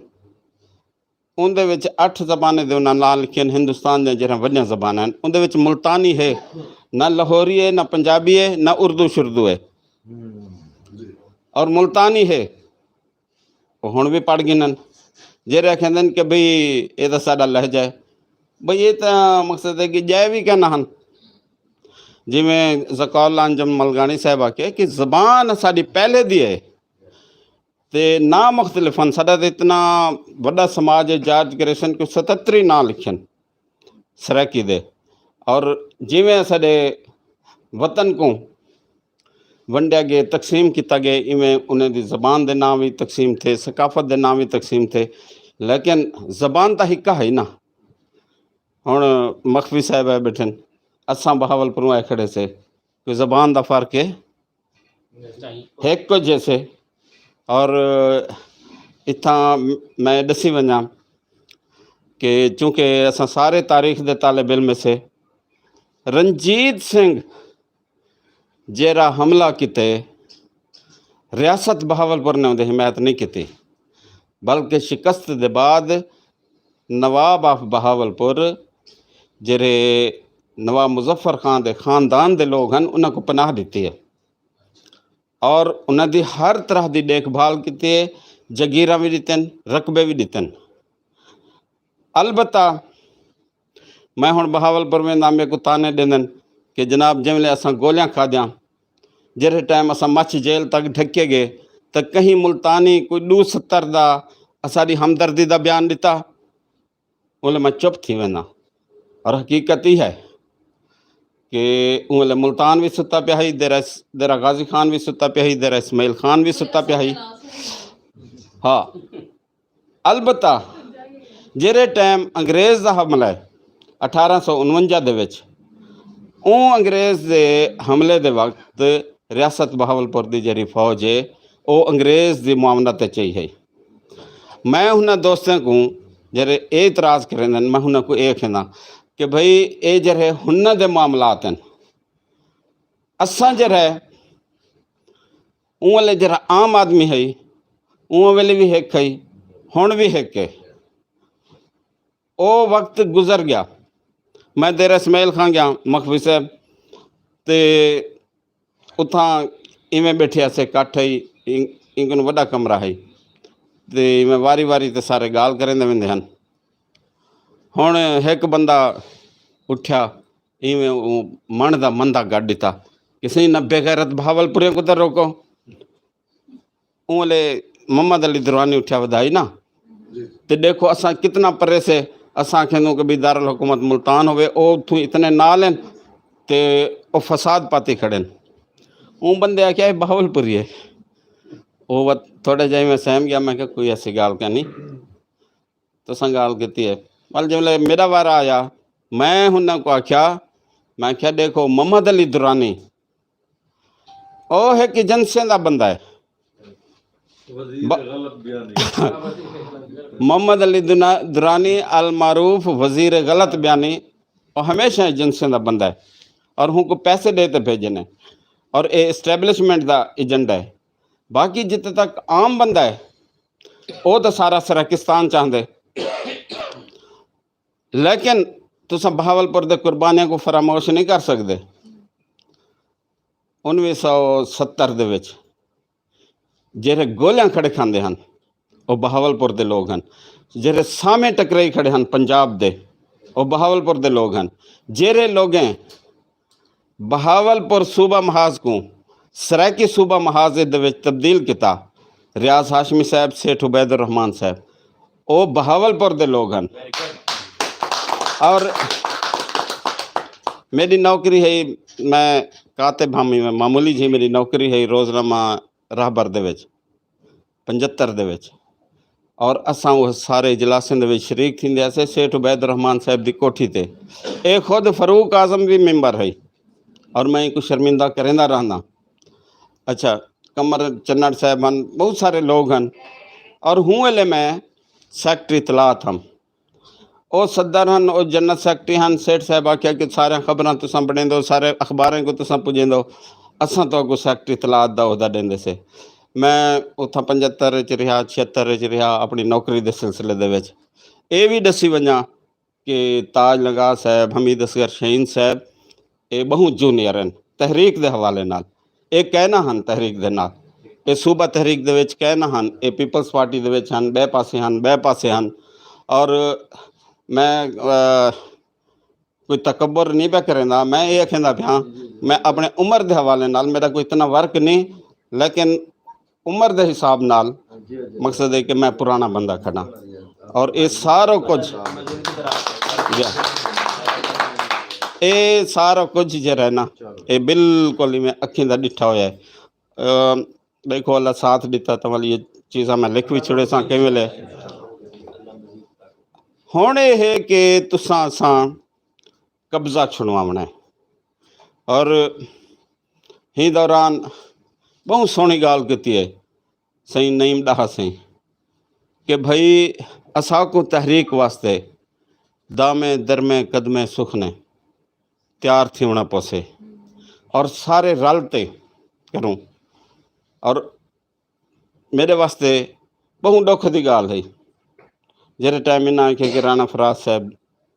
اون دے وچ اٹھ زبانیں دے انہاں نال لکھے نے، ہندوستان دیاں جڑیاں وڈیاں زباناں ہن، اون دے وچ ملتانی ہے، نہ لاہوری ہے، نہ پنجابی ہے، نہ اردو شردو ہے۔ اور ملتانی ہے، وہ ہن بھی پڑھ گئے ہن۔ جڑے آکھدے ہن کہ بھئی، اے تاں ساڈا لہجہ ہے۔ بھئی، اے تاں مقصد ہے کہ جائے بھی کہنا ہن۔ جویں ذکاء اللہ انجم ملگانی صاحب آکھے کہ زبان ساڈی پہلے دی ہے، تے نام مختلف ہن۔ ساڈا تے اتنا وڈا سماج ہے، جارج گریشن کو ستتری نام لکھن سرائیکی دے۔ اور جویں ساڈے وطن کو ونڈیا گئے، تقسیم کیتا گئے، ایویں انہیں دی زبان دے نام بھی تقسیم تھے، ثقافت دے نام بھی تقسیم تھے، لیکن زبان تاں ہکا ہے نا۔ ہن مخفی صاحب ہے بیٹھن، اساں بہاول پروں آئے کھڑے سے، کوئی زبان دا فرق ہے؟ ایک کچھ جیسے۔ اور اتھاں میں دسی ونجاں کہ چونکہ اساں سارے تاریخ دے طالب علم سے، رنجیت سنگھ جیرا حملہ کیتے، ریاست بہاولپور نے اندے حمایت نہیں کیتی، بلکہ شکست دے بعد نواب آف بہاولپور، جیرے نواب مظفر خان دے خاندان دے لوگ ہن، انہاں کو پناہ دتی ہے اور انہاں دی ہر طرح دی دیکھ بھال کیتی ہے، جگیراں بھی دتن، رقبے بھی دتن۔ البتہ میں ہن بہاولپور میں نامے کو تانے دیندن کہ جناب، جن ویلے اساں گولیاں کھادیاں، جہڑے ٹائم اساں مچھ جیل تک ڈھکے گئے، تو کہیں ملتانی کوئی دو ستر دا اساڈی ہمدردی دا بیان دتا؟ اولے میں چپ تھی وینا۔ اور حقیقت یہ ہے کہ اولے ملتان بھی ستا پیا ہی، دیرہ اس-، دیرہ غازی خان بھی ستا پیا ہی، دیرہ اسماعیل خان بھی ستا پیا ہی۔ ہاں، البتہ جیرے ٹائم انگریز دا حملہ ہے اٹھارہ سو انونجا دے وچ، اون انگریز دے حملے دے وقت ریاست بہاولپور دی جیری فوج ہے، او انگریز دی معاونت تے چاہی ہے۔ میں انہاں دوستاں کو جیرے اعتراض کریں دن، میں انہاں کو اے کہنا کہ بھئی، اے جیرے ہنہ دے معاملات ہیں، اساں جیرے اون ویلے جیرا عام آدمی ہے، اون ویلے بھی ہک ہے، ہن بھی ہک ہے۔ او وقت گزر گیا۔ میں دیرہ اسماعیل خان گیا، مخفی صاحب، تے اتھاں ایویں بیٹھے اسے کٹھ ہے، ان-، ان کو وڈا کمرہ ہے، تے ایویں واری واری تے سارے گال کریں دے ویندے ہن۔ ہن ہک بندہ اٹھیا، ایویں او من دا من دا گڈ دتا، کسی نے بے غیرت بہاول پورے کو تے روکو۔ اوں لے محمد علی درانی اٹھیا ودائی نا۔ تے دیکھو، اساں کتنا پرے سے، اساں آکھیں گے کہ بھی دارالحکومت ملتان ہوئے، او اتھوں اتنے نال ہیں، تے او فساد پاتی کھڑے ہیں۔ اوں بندے آکھیا، "اے بہاول پوری ہے۔" او وت-، تھوڑے جہے میں سہم گیا، میں کہا، "کوئی ایسی گال کا نہیں۔" تو سنگال کیتی ہے۔ ول جب میرا وارا آیا، میں انہاں کو آکھیا، میں کہا، "دیکھو، محمد علی درانی، او ایک ایجنسیاں دا بندہ ہے۔" وزیر ب-، غلط بیانی۔ محمد علی دنا-، درانی المعروف وزیر غلط بیانی، وہ ہمیشہ ایجنسیاں دا بندہ ہے اور ہوں کو پیسے دے تے بھیجے نے اور اے اسٹیبلشمنٹ دا ایجنڈا ہے۔ باقی جتنے تک عام بندہ ہے، وہ تو سارا سرکستان چاہندے۔ لیکن تساں بہاولپور دے قربانیاں کو فراموش نہیں کر سکدے۔ انیس سو ستر دے وچ جڑے گولیاں کھڑے کھاندے ہن، او بہاولپور دے لوگ ہن۔ جڑے سامے ٹکرائی کھڑے ہن پنجاب دے، او بہاولپور دے لوگ ہن۔ جڑے لوگیں بہاولپور صوبہ محاذ کو سرائیکی صوبہ محاذ دے وچ تبدیل کیتا، ریاض ہاشمی صاحب، سیٹھ عبید الرحمان صاحب، او بہاولپور دے لوگ ہن۔ اور میری نوکری ہے، میں کاتب ہم، میں معمولی جی میری نوکری ہے روزنامہ راہبر دے وچ، پچھتر دے وچ۔ اور اساں وہ سارے اجلاسیں دے وچ شریک تھیندے اسے سیٹھ عبید الرحمان صاحب دی کوٹھی تے۔ اے خود فاروق اعظم بھی ممبر ہے اور میں کو شرمندہ کریندا رہنا۔ اچھا، قمر چنڑ صاحب ہن، بہت سارے لوگ ہن۔ اور ہوں ویلے میں سیکرٹری اطلاعات ہم۔ او صدر ہن، او جنرل سیکرٹری ہن۔ سیٹھ صاحب آکھیا کہ سارے خبراں تساں پڑھیں دو، سارے اخباریں کو تساں پجیں دو، اساں تو کو سیکرٹری اطلاعات دا عہدہ دیندے سے۔ میں اتھاں پچھتر وچ رہیا، چھہتر وچ رہیا، اپنی نوکری دے سلسلے دے وچ۔ اے وی دسی ونجاں کہ تاج لگا صاحب، حمید اصغر شاہین صاحب، اے بہوں جونیئر ہن تحریک دے حوالے نال۔ اے کہنا ہن تحریک دے نال، اے صوبہ تحریک دے وچ کہنا ہن، اے پیپلز پارٹی دے وچ ہن، بے پاسے ہن، بے پاسے ہن۔ اور میں، آ، کوئی تکبر نہیں پیا کریندا، میں اے کہندا پیا، میں اپنے عمر دے حوالے نال میرا کوئی اتنا ورک نہیں، لیکن عمر دے حساب نال مقصد ہے کہ میں پرانا بندہ کھڑا۔ اور یہ سارا کچھ، جی، یہ سارا کچھ جو ہے نا، یہ بالکل ہی میں اکھیں دا ڈٹھا ہویا ہے۔ ام، دیکھو، اللہ ساتھ دیتا تو والی یہ چیزاں میں لکھ بھی چھڑے ساں کئی ویلے۔ ہن یہ ہے کہ تساں اساں قبضہ چھڑواونا ہے۔ اور ہی دوران بہت سوہنی گال کیتی ہے سائیں نعیم ڈاہا سائیں کہ بھائی، اساں کو تحریک واسطے دامے درمے قدمے سخنے تیار تھی ہونا پوسے اور سارے رل تے کروں۔ اور میرے واسطے بہت ڈکھ دی گال ہے جہڑے ٹائم انہاں آکھیا کہ رانا فراز صاحب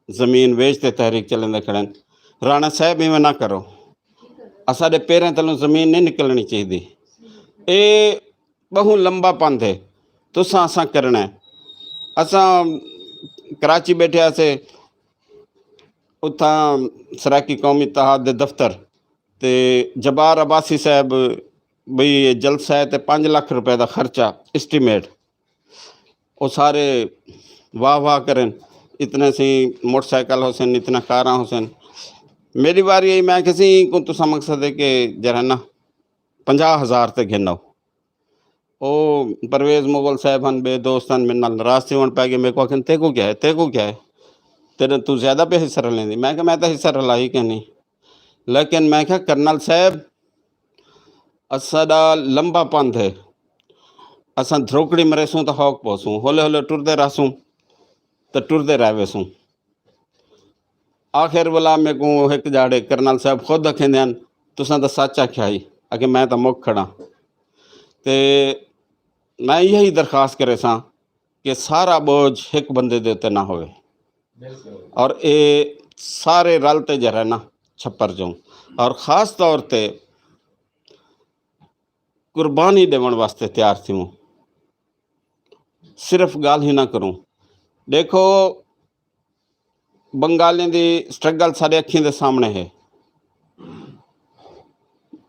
زمین ویچ تے تحریک چلن دے کھڑے ہیں۔ رانا صاحب، ایویں نہ کرو، اساڈے پیریں تلوں زمین نہیں نکلنی چاہیے۔ اے بہت لمبا پندھ ہے، تساں اساں کرنا ہے۔ اساں کراچی بیٹھے آسے، اتھاں سرائیکی قومی اتحاد دے دفتر تے جبار عباسی صاحب، بھئی، یہ جلسہ ہے تے پانچ لاکھ روپے دا خرچہ، ایسٹیمیٹ۔ وہ سارے واہ واہ کرن، اتنے سی موٹر سائیکل ہو سن، اتنا کاراں ہو سن۔ میری واری آئی، میں کسی کو تسا مقصد ہے کہ جرا نا پنجاہ ہزار تے گھنو۔ او پرویز مغل صاحب ہن، بے دوست ہن، میرے نال ناراض تھی ہون پے گئے۔ میرے کو آکھن، "تے کو کیا ہے؟ تے کو کیا ہے؟ تیرے تو زیادہ پہ حصہ رلیں دی۔" میں کہا، "میں تو حصہ رلا ہی کہنی۔" لیکن میں کہا، "کرنل صاحب، اساڈا لمبا پندھ ہے، اساں دھروکڑی مریسوں تے ہوک پوسوں، ہولے ہولے ٹردے رہسوں تے ٹردے رہ ویسوں۔" آخر والا میرے کو ایک جاڑے کرنل صاحب خود آکھیندے ہن، "تساں تاں سچ آکھیا ہی۔" آکھے، "میں تاں مک کھڑا۔" تے میں یہی درخواست کرے ساں کہ سارا بوجھ ایک بندے دے اُتے نہ ہوئے اور اے سارے رل تے جرا نا چھپر جاؤں۔ اور خاص طور تے قربانی دیون واسطے تیار تھیوں، صرف گال ہی نہ کروں۔ دیکھو، بنگالیاں دی سٹرگل سارے اکھیں دے سامنے ہے۔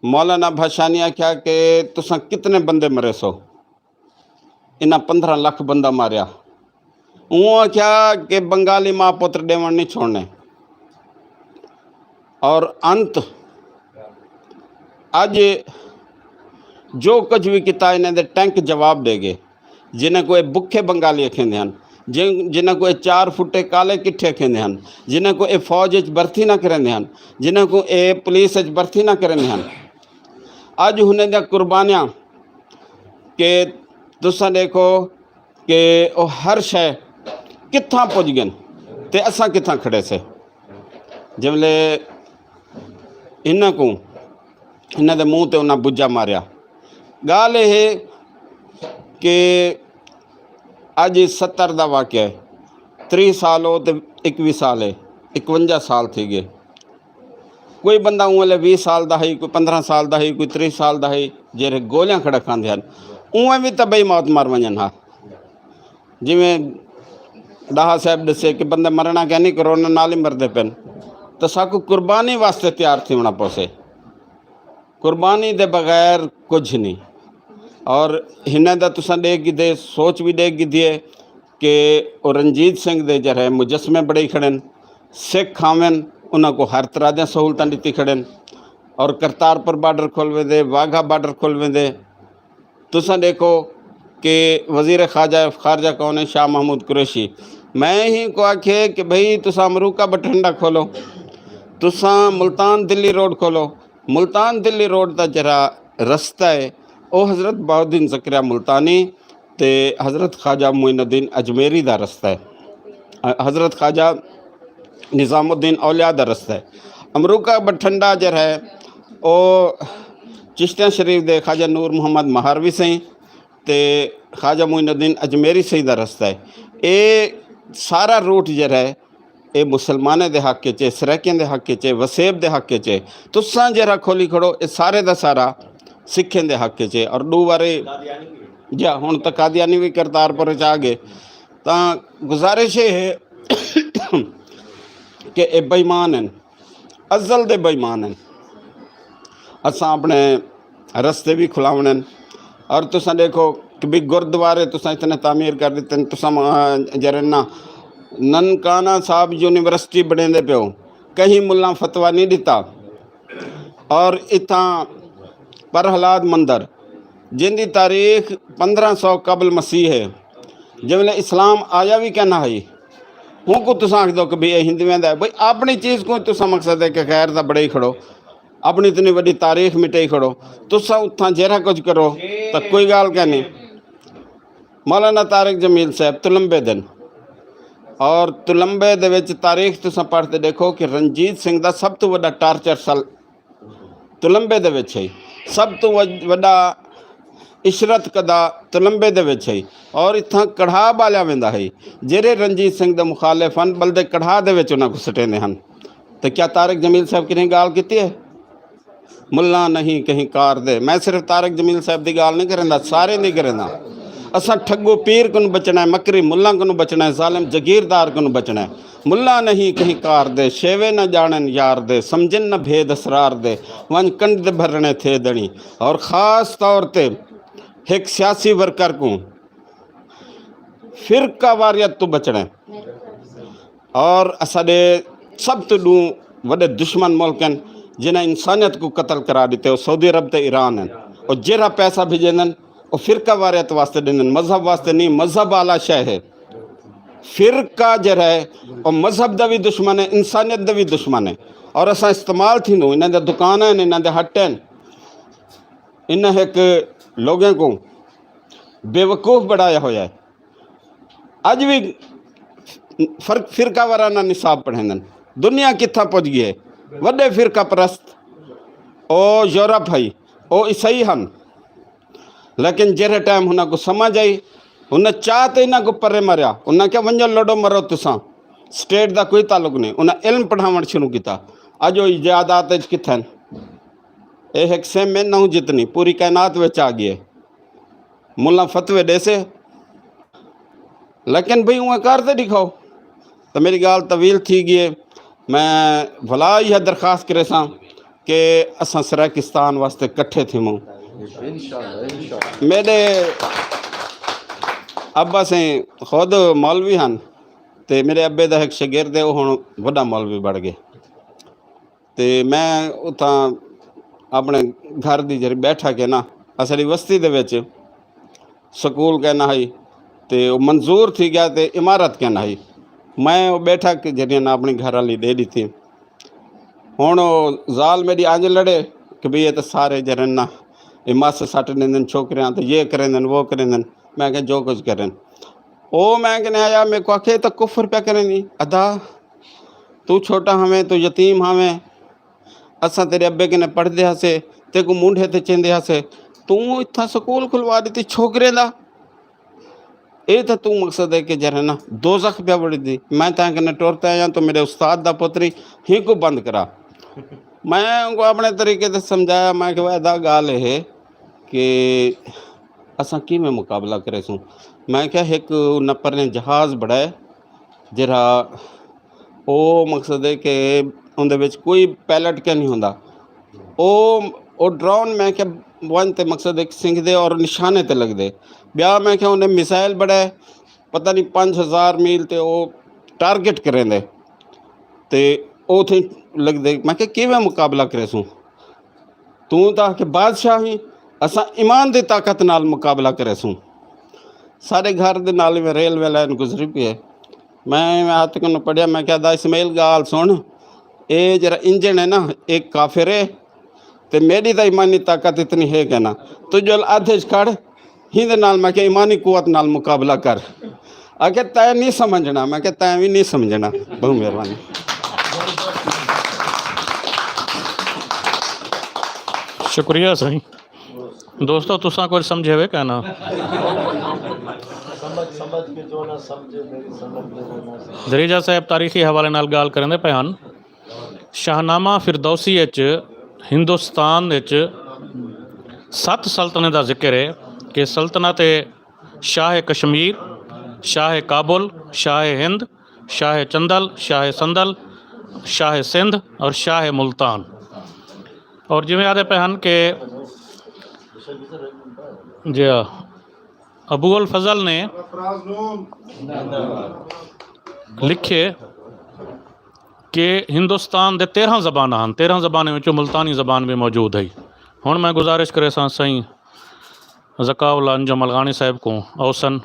مولانا بھاشانی آکھیا کہ تساں کتنے بندے مرے سو؟ انہاں پندرہ لکھ بندہ ماریا۔ اوں آکھیا کہ بنگالی ماں پتر ڈیون نہیں چھوڑنے۔ اور انت اج جو کچھ بھی کیتا، انہاں دے ٹینک جواب دے گئے۔ جنہاں کو یہ بکھے بنگالی کھیندے ہن، جن-، جنہاں کو یہ چار فٹے کالے کٹھے کھیندے ہن، جنہاں کو یہ فوج وچ بھرتی نہ کریندے ہن، جنہاں کو یہ پولیس وچ بھرتی نہ کریندے ہن۔ اج انہاں دیاں قربانیاں کہ تساں دیکھو کہ او ہر شے کتھاں پج گئے تے اساں کتھاں کھڑے سے۔ جملے انہاں کو، انہاں دے منہ تے انہاں بجا ماریا۔ گال یہ ہے کہ اج ستر دا واقعہ ہے، تری سال ہو تے اکوی سال ہے، اکونجا سال تھی گئے۔ کوئی بندہ اون ویلے ویہہ سال دا ہے، کوئی پندرہ سال دا ہے، کوئی تری سال دا ہے، جہڑے گولیاں کھڑا کھاندے ہن، اون وی طبعی موت مر ونجن ہا۔ جویں ڈاہا صاحب دسے کہ بندے مرنا کیا نہیں، کرونا نال ہی مردے پن۔ تو ساکو قربانی واسطے تیار تھی ہونا پوسے۔ قربانی دے بغیر کچھ نہیں۔ اور ہنہ دا تساں ڈیکھ گی دے، سوچ بھی ڈیکھ گی دیے کہ او رنجیت سنگھ دے جرے مجسمے بڑے کھڑن، سکھ آون، انہاں کو ہر طرح دے سہولتاں دتی کھڑن۔ اور کرتارپور بارڈر کھول ویندے، واگھا بارڈر کھول ویندے۔ تساں دیکھو کہ وزیر خارجہ، خارجہ کون ہے؟ شاہ محمود قریشی۔ میں ہی کو آکھے کہ بھئی، تساں امروکہ بٹھنڈا کھولو، تساں ملتان دلی روڈ کھولو۔ ملتان دلی روڈ دا جڑا رستہ ہے، او حضرت بہاؤالدین زکریا ملتانی تے حضرت خواجہ معین الدین اجمیری دا رستہ ہے۔ حضرت خواجہ نظام الدین اولیاء دا رستہ ہے۔ امروکہ بٹھنڈا جڑا ہے، او چشتیاں شریف دے خواجہ نور محمد مہاروی سائیں تے خواجہ معین الدین اجمیری سائیں دا رستہ ہے۔ اے سارا روٹ جڑا ہے، اے مسلمانیں دے حق وچ ہے، سرائیکیاں دے حق وچ ہے، وسیب دے حق وچ ہے۔ تساں جڑا کھولی کھڑو، اے سارے دا سارا سکھیں دے حق وچ ہے۔ اور دو بارے جا ہن تک قادیانی بھی کرتارپور وچ آ گئے، تاں گزارش اے ہے کہ اے بے ایمان ہن، ازل دے بے ایمان ہن۔ اساں اپنے رستے بھی کھلاونے ہن۔ اور تساں دیکھو، کہ بھی گردوارے تساں اتنے تعمیر کر دیتے ہیں، تساں، آ، جرے نا ننکانہ صاحب یونیورسٹی بنے دے پیو، کہیں ملا فتویٰ نہیں دیتا۔ اور اتھاں پرہلاد مندر، جن دی تاریخ پندرہ سو قبل مسیح ہے، جن ویلے اسلام آیا بھی کہنا ہے، ہوں کو تساں آکھ دو کہ بھی یہ ہندویں دا ہے۔ بھئی، اپنی چیز کو تساں مقصد ہے کہ خیر دا بڑے ہی کھڑو، اپنی اتنی وڈی تاریخ مٹے ہی کھڑو، تساں اتھاں جیرا کچھ کرو، تو کوئی گال کہنی۔ مولانا طارق جمیل صاحب تلمبے دن، اور تلمبے دے وچ تاریخ تساں پڑھ تے دیکھو کہ رنجیت سنگھ دا سب تو وڈا ٹارچر سل تلمبے دے وچ ہے، سب تو وڈ- وڈا عشرت کدا تلمبے دے وچ ہے، اور اتھاں کڑھا بالیا ویندا ہے۔ جڑے رنجیت سنگھ دے مخالف ہن، بلدے کڑھا دے وچ انہاں کو سٹیندے ہن۔ تے کیا طارق جمیل صاحب کہیں گال کیتی ہے؟ ملا نہیں کہیں کار دے۔ میں صرف طارق جمیل صاحب دی گال نہیں کریندا، سارے نہیں کریندا۔ اساں ٹھگو پیر کنوں بچنا ہے، مکری ملا کنوں بچنا ہے، ظالم جگیردار کنوں بچنا ہے۔ ملا نہیں کہیں کار دے، شیوے نہ جانن یار دے، سمجھن نہ بھید اسرار دے، ونج کنڈ دے بھرنے تھے دنی۔ اور خاص طور تے ایک سیاسی ورکر کو فرقہ واریت تو بچنا ہے۔ اور اساڈے سب تو ڈوں وڈے دشمن ملک ہیں، جنہاں انسانیت کو قتل کرا دیتے، وہ سعودی عرب تے ایران ہیں۔ اور جیرا پیسہ بھیجے نن، وہ فرقہ واریت واسطے دیندن، مذہب واسطے نہیں۔ مذہب آلہ شے ہے۔ فرقہ جڑا ہے، وہ مذہب دا بھی دشمن ہے، انسانیت دا بھی دشمن ہے۔ اور اساں استعمال تھی نو، انہاں دے دکان ہیں، انہاں دے ہٹ ہیں، انہاں ایک لوگوں کو بے وقوف بنایا ہویا ہے۔ اج بھی فرق- فرقہ وارانہ نصاب پڑھیندن۔ دنیا کتھا پہنچ گئی ہے؟ وڈے فرقہ پرست، او یورپ ہے، او عیسائی ہن، لیکن جہڑے ٹائم انہاں کو سمجھ آئی، انہاں چاہ تے انہاں کو پرے ماریا، انہاں کہا، "ونجو لڑو مرو تساں، سٹیٹ دا کوئی تعلق نہیں۔" انہاں علم پڑھاون شروع کیتا۔ اج او ایجادات وچ کتھے ہن؟ اے ایک سیم میں نہ جتنی پوری کائنات وچ آ گئی ہے۔ ملا فتوی دے سے، لیکن بھئی اوہ کر تے دکھاؤ۔ تو میری گال طویل تھی گئی ہے۔ میں بھلا یہ درخواست کرے ساں کہ اساں سرائیکستان واسطے کٹھے تھیموں۔ میرے ابا سے خود مولوی ہن، تے میرے ابے دا ایک شاگرد ہے، وہ ہن وڈا مولوی بڑھ گئے۔ تے میں اتھاں اپنے گھر دی جڑی بیٹھا کے نا، اساڈی وستی دے وچ سکول کہنا ہئی، تے او منظور تھی گیا تے عمارت کہنا ہئی۔ میں او بیٹھا کے جڑی نا اپنی گھر والی دے دتی۔ ہن او زال میری انج لڑے کہ بھی یہ تے سارے جڑے نا، یہ مس سٹ دیندن چھوکریاں تے، یہ کریندن، وہ کریندن۔ میں کہ جو کچھ کرن۔ او میں کہنے آیا، میں کو آکھے، "یہ تو کفر پیا کریں دی ادا، تو چھوٹا ہمیں، تو یتیم ہمیں، اساں تیرے ابے کنے پڑھدے ہسے، تے کو مونڈھے تے چیندے ہسے، تو اتھا سکول کھلوا دیتی چھوکرے دا۔ اے تے تو مقصد ہے کہ جرے نا دوزخ پیا بڑی دی۔" میں تاں کنے ٹرتا آیا، تو میرے استاد دا پتری ہی کو بند کرا۔ میں ان کو اپنے طریقے تے سمجھایا، میں کہ ادا گال ہے کہ اساں کیویں مقابلہ کرے سوں؟ میں کہیا، ایک نپر نے جہاز بڑا ہے، جڑا او مقصد ہے کہ اندے وچ کوئی پائلٹ کیا نہیں ہوندا۔ او، او ڈرون میں کہ ون تے مقصد ایک سنگھ دے اور نشانے تے لگ دے۔ بیا میں کہ انہیں میزائل بڑا ہے، پتہ نہیں پانچ ہزار میل تے او ٹارگٹ کریں دے۔ تے او تھے لگ دے، میں کہ کیویں مقابلہ کرے سوں؟ توں تاں کہ بادشاہ ہی، اساں ایمان دی طاقت نال مقابلہ کرے سوں۔ سارے گھر دے نال میں ریلوے لائن گزری پئی ہے۔ میں میں ہاتھ کنوں پڑھیا، میں کہا، "دا اسماعیل گال سن، اے جڑا انجن ہے نا، ایک کافر ہے، تے میری تاں ایمانی طاقت اتنی ہے کہ نا، تو جو ادھے چ کھڑ، ہی دے نال میں کہ ایمانی قوت نال مقابلہ کر۔" آکھے، "تیں نہیں سمجھنا۔" میں کہ، "تیں بھی نہیں سمجھنا۔" بہت مہربانی۔ شکریہ سائیں۔ دوستو، تساں کچھ سمجھے ہوئے کہنا؟ دریجہ صاحب تاریخی حوالے نال گال کرن دے پئے ہن۔ شاہنامہ فردوسی اچ ہندوستان اچ ست سلطنت دا ذکر ہے کہ سلطنت شاہ کشمیر، شاہ کابل، شاہ ہند، شاہ چندل، شاہ سندل، شاہ سندھ اور شاہ ملتان۔ اور جویں آدھے پہ ہن کہ جی ہاں، ابو الفضل نے لکھے کہ ہندوستان دے تیرہ زباناں ہن، تیرہ زبانیں وچوں ملتانی زبان بھی موجود ہے۔ ہن میں گزارش کرے ساں سائیں ذکاء اللہ انجم ملغانی صاحب کو اوسن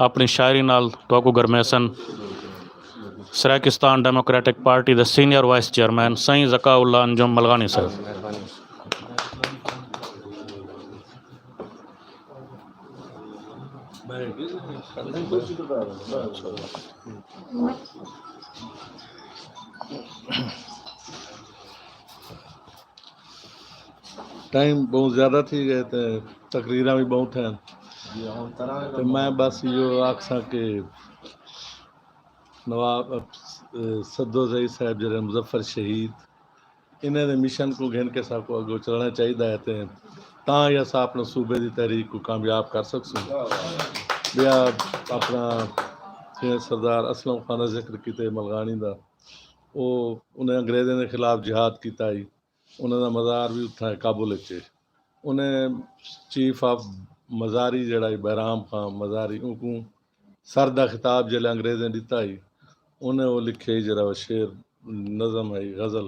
اپنی شاعری نال تو کو گرمیسن۔ سرائیکستان ڈیموکریٹک پارٹی دے سینئر وائس چیئرمین سائیں ذکاء اللہ انجم ملغانی صاحب۔ ٹائم بہت زیادہ تھی گئے تے تقریراں بھی بہت ہیں۔ تے میں بس یہ آکھساں کہ نواب، اہ، سدو زئی صاحب جڑے مظفر شہید، انہیں دے مشن کو گھن کے ساکو اگو چلنا چاہیدا ہے تے تاں ہی اساں اپنے صوبے دی تحریک کو کامیاب کر سکسوں۔ بیا اپنا جویں سردار اسلم خان دا ذکر کیتے ملغانی دا، او انہیں انگریزوں دے خلاف جہاد کیتا ہی، انہاں دا مزار بھی اتھاں ہے کابل وچ۔ انہیں چیف آف مزاری جڑا ہے بہرام خان مزاری، اونکوں سر دا خطاب جلے انگریزیں دتا ہی، انہیں وہ لکھے ہی جڑا وہ شعر، نظم ہے، غزل،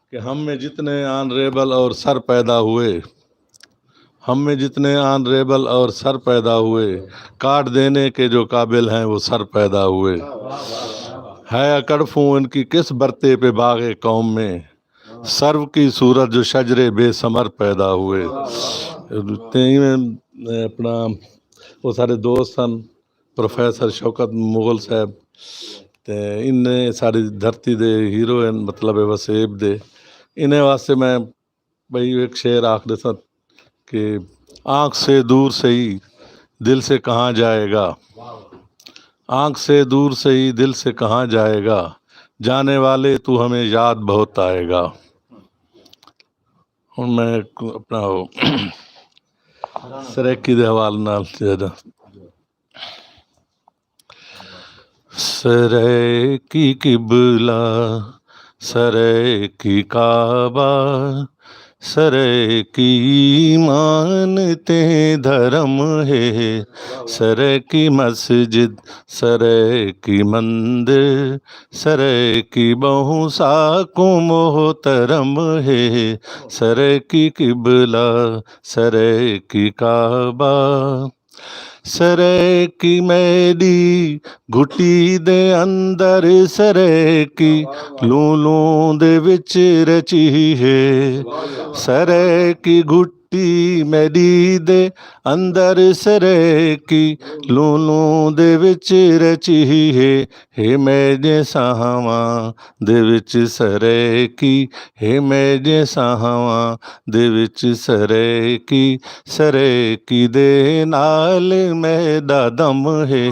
کہ ہم میں جتنے آنریبل اور سر پیدا ہوئے، ہم میں جتنے آنریبل اور سر پیدا ہوئے، کاٹ دینے کے جو قابل ہیں وہ سر پیدا ہوئے۔ ہے اکڑ فوں ان کی کس برتے پہ باغ قوم میں، سرو کی صورت جو شجرے بے ثمر پیدا ہوئے۔ تے ایویں اپنا وہ سارے دوست ہن، پروفیسر شوکت مغل صاحب، تے انہیں ساری دھرتی دے ہیرو ہن، مطلب ہے وسیب دے۔ انہیں واسطے میں بھائی ایک شعر آخ دے سن کہ آنکھ سے دور سے ہی دل سے کہاں جائے گا، آنکھ سے دور سے ہی دل سے کہاں جائے گا، جانے والے تو ہمیں یاد بہت آئے گا۔ ہن میں اپنا سرائیکی دے حوالے نال زیادہ سرے کی قبلہ، سرے کی کعبہ، سرے کی ایمان تے دھرم ہے، سرے کی مسجد، سرے کی مندر، سرے کی بہوں سا کو محترم ہے، سرے کی قبلہ، سرے کی کعبہ۔ سرے کی میڈی گھٹی دے اندر سرے کی لوں لوں دے وچ رچی ہے۔ سرے کی گھٹی میڈی دے اندر سرے کی لوں لوں دے وچ رچی ہے۔ ہے میں جے ساہواں دے وچ سرے کی، ہے میں جے ساہواں دے وچ سرے کی، سرے کی دے نال میڈا دم ہے۔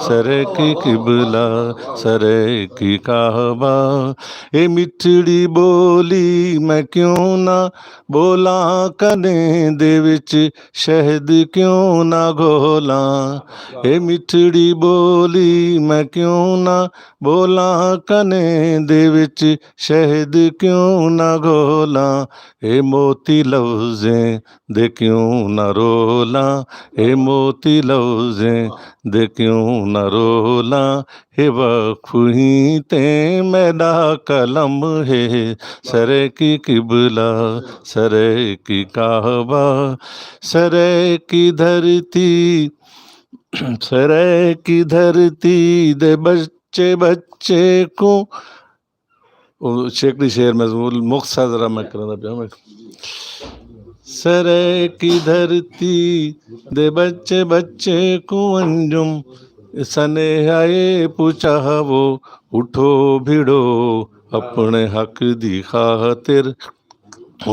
سرے کی قبلہ، سرے کی کعبہ، اے مٹھڑی بولی میں کیوں نہ بولاں کنے دے وچ، شہد کیوں نہ گھولاں۔ اے مٹھڑی بولی میں کیوں نہ بولاں کنے دے وچ، شہد کیوں نہ گھولاں۔ اے موتی لفظیں دے کیوں نہ رولاں، اے موتی لفظیں دے کیوں نہ رولاں۔ اے وقف ہی تے میڈا قلم ہے، سرے کی قبلہ، سرے کی کعبہ، سرے کی دھرتی، سرے کی دھرتی دے بچے بچے کو۔ او شیخ دی شعر میں مختصر ذرا میں کرنا پیا میں۔ سرے کی دھرتی دے بچے بچے کو انجم سنیہائے پوچھا وہ، اٹھو بھیڑو اپنے حق دی خاطر،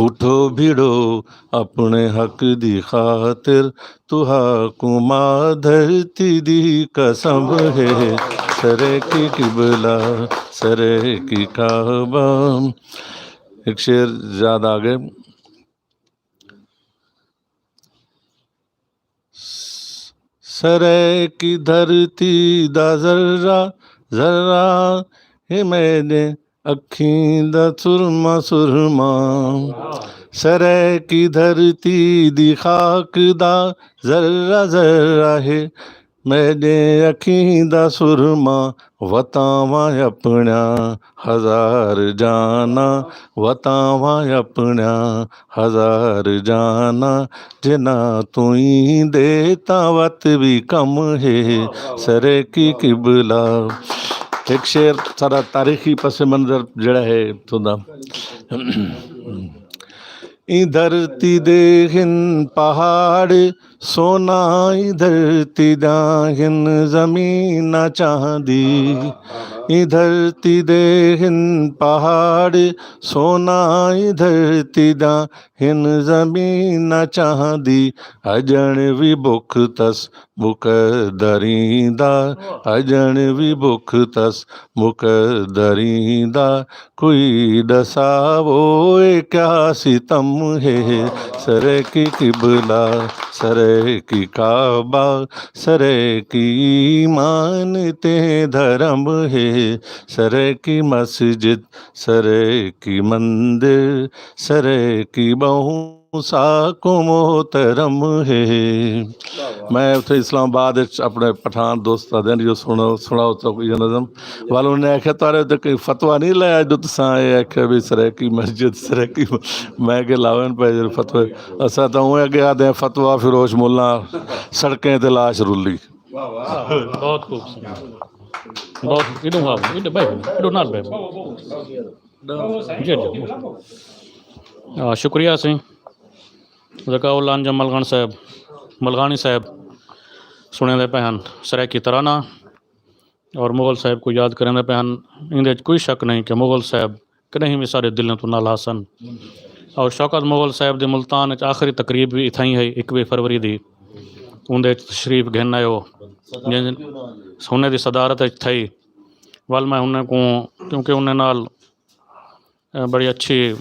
اٹھو بھیڑو اپنے حق دی خاطر، تہاکوں ماں دھرتی دی قسم ہے، سرے کی قبلہ، سرے کی کعبہ۔ ایک شعر یاد آ گئے۔ سرے کی دھرتی دا ذرہ ذرہ ہے میرے اکھیں دا سرما سرما۔ سرے کی دھرتی دی خاک دا ذرہ ذرہ ہے، میرے اکھیں دا سرما وتاواں اپنا، ہزار جانا وتاواں اپنا، ہزار جانا جنا توئی دے تاں وت بھی کم ہے۔ سرے کی قبلہ۔ ایک شعر سارا تاریخی پس منظر جڑا ہے اتھوں دا۔ ایں دھرتی دے ہن پہاڑ سونا، ایں دھرتی دا ہن زمین چاندی۔ ایں دھرتی دے ہن پہاڑ سونا، ایں دھرتی دا ہن زمین چاندی۔ اجن وی بک تس مقدریں دا، اجن وی بک تس مقدریں دا، کوئی ڈساوو اے کیا ستم ہے۔ سرے کی قبلہ، سرے کی کعبہ، سرے کی ایمان تے دھرم ہے۔ سرے کی مسجد، سرے کی مندر، سرے کی بہوں سا کو محترم ہے۔ میں اتھے اسلام آباد وچ اپنے پٹھان دوست آدھے نے جو سنو، سناؤ تو یہ نظم۔ والوں نے آخیا تارے تے کوئی فتویٰ نہیں لایا جو تساں اے آخیا بھی سرائیکی مسجد، سرائیکی۔ میں کہ لاون پہ جو فتوی۔ اساں تاں اوہ اگے آدھے ہیں فتویٰ فروش ملا سڑکیں تے لاش رلی۔ بہت خوب۔ بہت ایڈو ہاں، ایڈو بھائی، ایڈو نال بھائی۔ جی جی۔ آ، شکریہ سی۔ ذکاء اللہ انجم ملغان صاحب، ملغانی صاحب سنے دے پہن سرائیکی ترانہ اور مغل صاحب کو یاد کریں دے پہن۔ ان دے کوئی شک نہیں کہ مغل صاحب کدیں بھی سارے دلوں تو نال آسن۔ اور شوکت مغل صاحب دی ملتان وچ آخری تقریب بھی اتھائی ہے، اکوی فروری دی۔ ان دے وچ تشریف گھن آئے ہو، جن سونے دی صدارت وچ تھئی۔ ول میں انہیں کو، کیونکہ انہیں نال، اے، بڑی اچھی،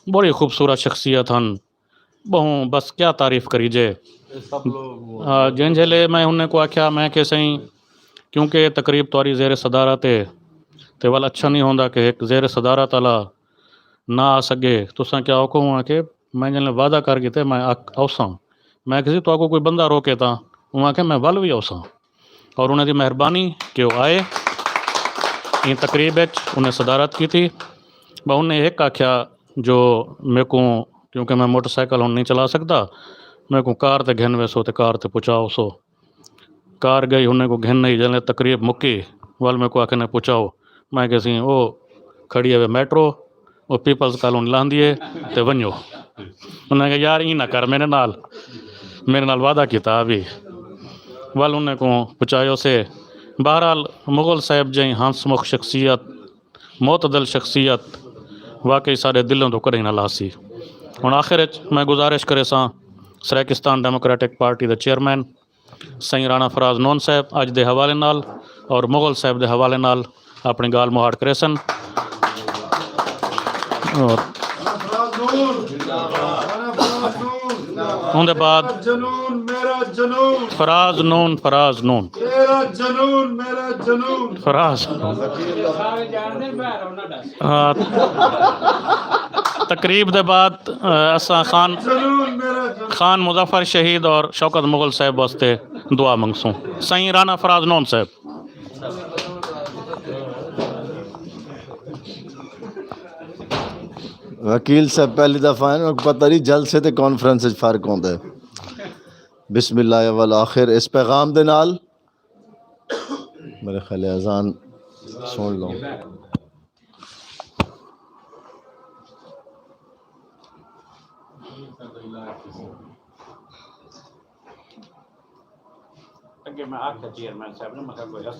بڑی خوبصورت شخصیت ہن۔ بہوں بس کیا تعریف کری جے۔ آ، جن جھلے میں انہیں کو آکھیا، میں کہ سائیں، کیونکہ یہ تقریب تاری زیر صدارت ہے، تے ول اچھا نہیں ہوندا کہ ایک زیر صدارت والا نہ آ سکے۔ تساں کیا آکھو ہوا کہ میں جن وعدہ کر کے تے میں آک-، آؤساں۔ میں کسی تو کو کوئی بندہ روکے تاں، وہاں کہ میں ول بھی آؤساں۔ اور انہاں دی مہربانی کہ وہ آئے، ان تقریب وچ انہیں صدارت کی تھی۔ میں انہیں ایک آکھیا جو میرے کو، کیونکہ میں موٹر سائیکل ہن نہیں چلا سکدا، میرے کو کار تے گھن ویسو تے کار تے پہنچاؤ سو۔ کار گئی، انہیں کو گھن نہیں، جلے تقریب مکی، ول میرے کو آکھنے پہنچاؤ۔ میں کہ سی، او کھڑی ہے میٹرو، او پیپلز کالونی لاندی ہے، تے ونجو۔ انہاں نے کہا، "یار، ایں نہ کر میرے نال، میرے نال وعدہ کیتا ابھی۔" ول انہیں کو پہنچایو سے۔ بہرحال، مغل صاحب جی ہنس مخ شخصیت، معتدل شخصیت، واقعی سارے دلوں تو کدی نہ لاسی۔ ہن آخر وچ میں گزارش کرے ساں، سرائیکستان ڈیموکریٹک پارٹی دے چیئرمین سائیں رانا فراز نون صاحب اج دے حوالے نال اور مغل صاحب دے حوالے نال اپنی گال مہاڑ کرے سن۔ اور اون دے بعد جنون، میرا جنون، فراز نون، فراز نون۔ میرا جنون، میرا جنون۔ فراز۔ ہاں۔ تقریب دے بعد، آ، اساں خان، جنون، میرا جنون۔ خان مظفر شہید اور شوکت مغل صاحب واسطے دعا منگسوں۔ سائیں رانا فراز نون صاحب۔ وکیل صاحب پہلی دفعہ ہیں، انہاں کو پتہ نہیں جلسے تے کانفرنس وچ فرق ہوندا ہے۔ بسم اللہ اول آخر اس پیغام دے نال میرے خیال ہے اذان سن لو۔ اگے میں آکھیا چیئرمین صاحب نے، میں کہا کوئی رس